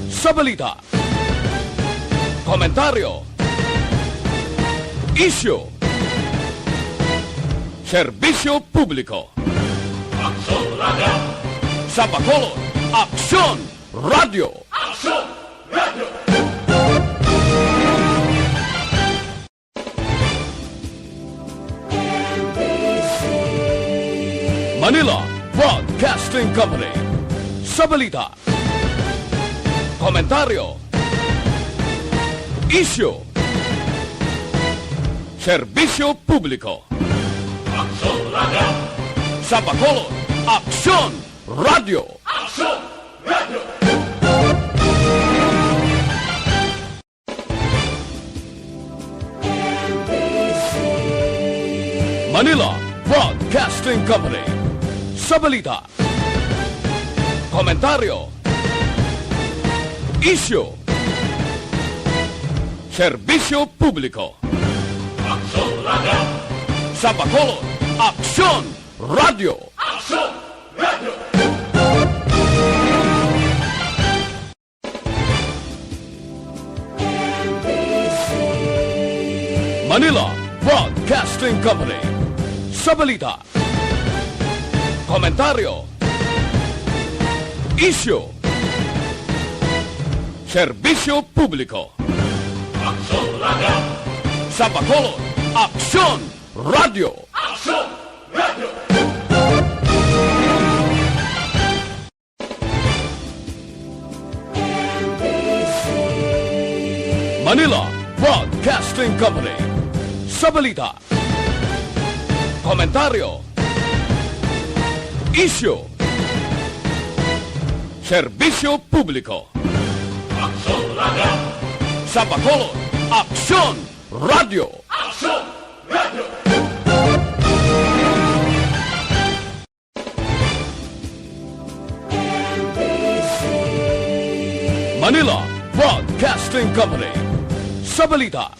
Sa balita, komentaryo, isyu, serbisyo publiko. Aksyon Radio! Sa Bacolod, Aksyon Radio! Aksyon Radio! Manila Broadcasting Company. Sa balita, komentaryo, isyu, serbisyo publiko. Aksyon Radio! Sa Bacolod, Aksyon Radio! Aksyon Radio! Manila Broadcasting Company. Sa balita, komentaryo, isyu, serbisyo publiko. Aksyon Radio! Sa Bacolod, Aksyon Radio! Aksyon Radio! Manila Broadcasting Company. Sa balita, komentaryo, isyu, serbisyo publiko. Aksyon Radio! Sa Bacolod, Aksyon Radio! Aksyon Radio! Manila Broadcasting Company. Sa balita, komentaryo, isyu, serbisyo publiko. Aksyon Radio! Sa Bacolod, Aksyon Radio! Aksyon Radio! Manila Broadcasting Company. Sa balita,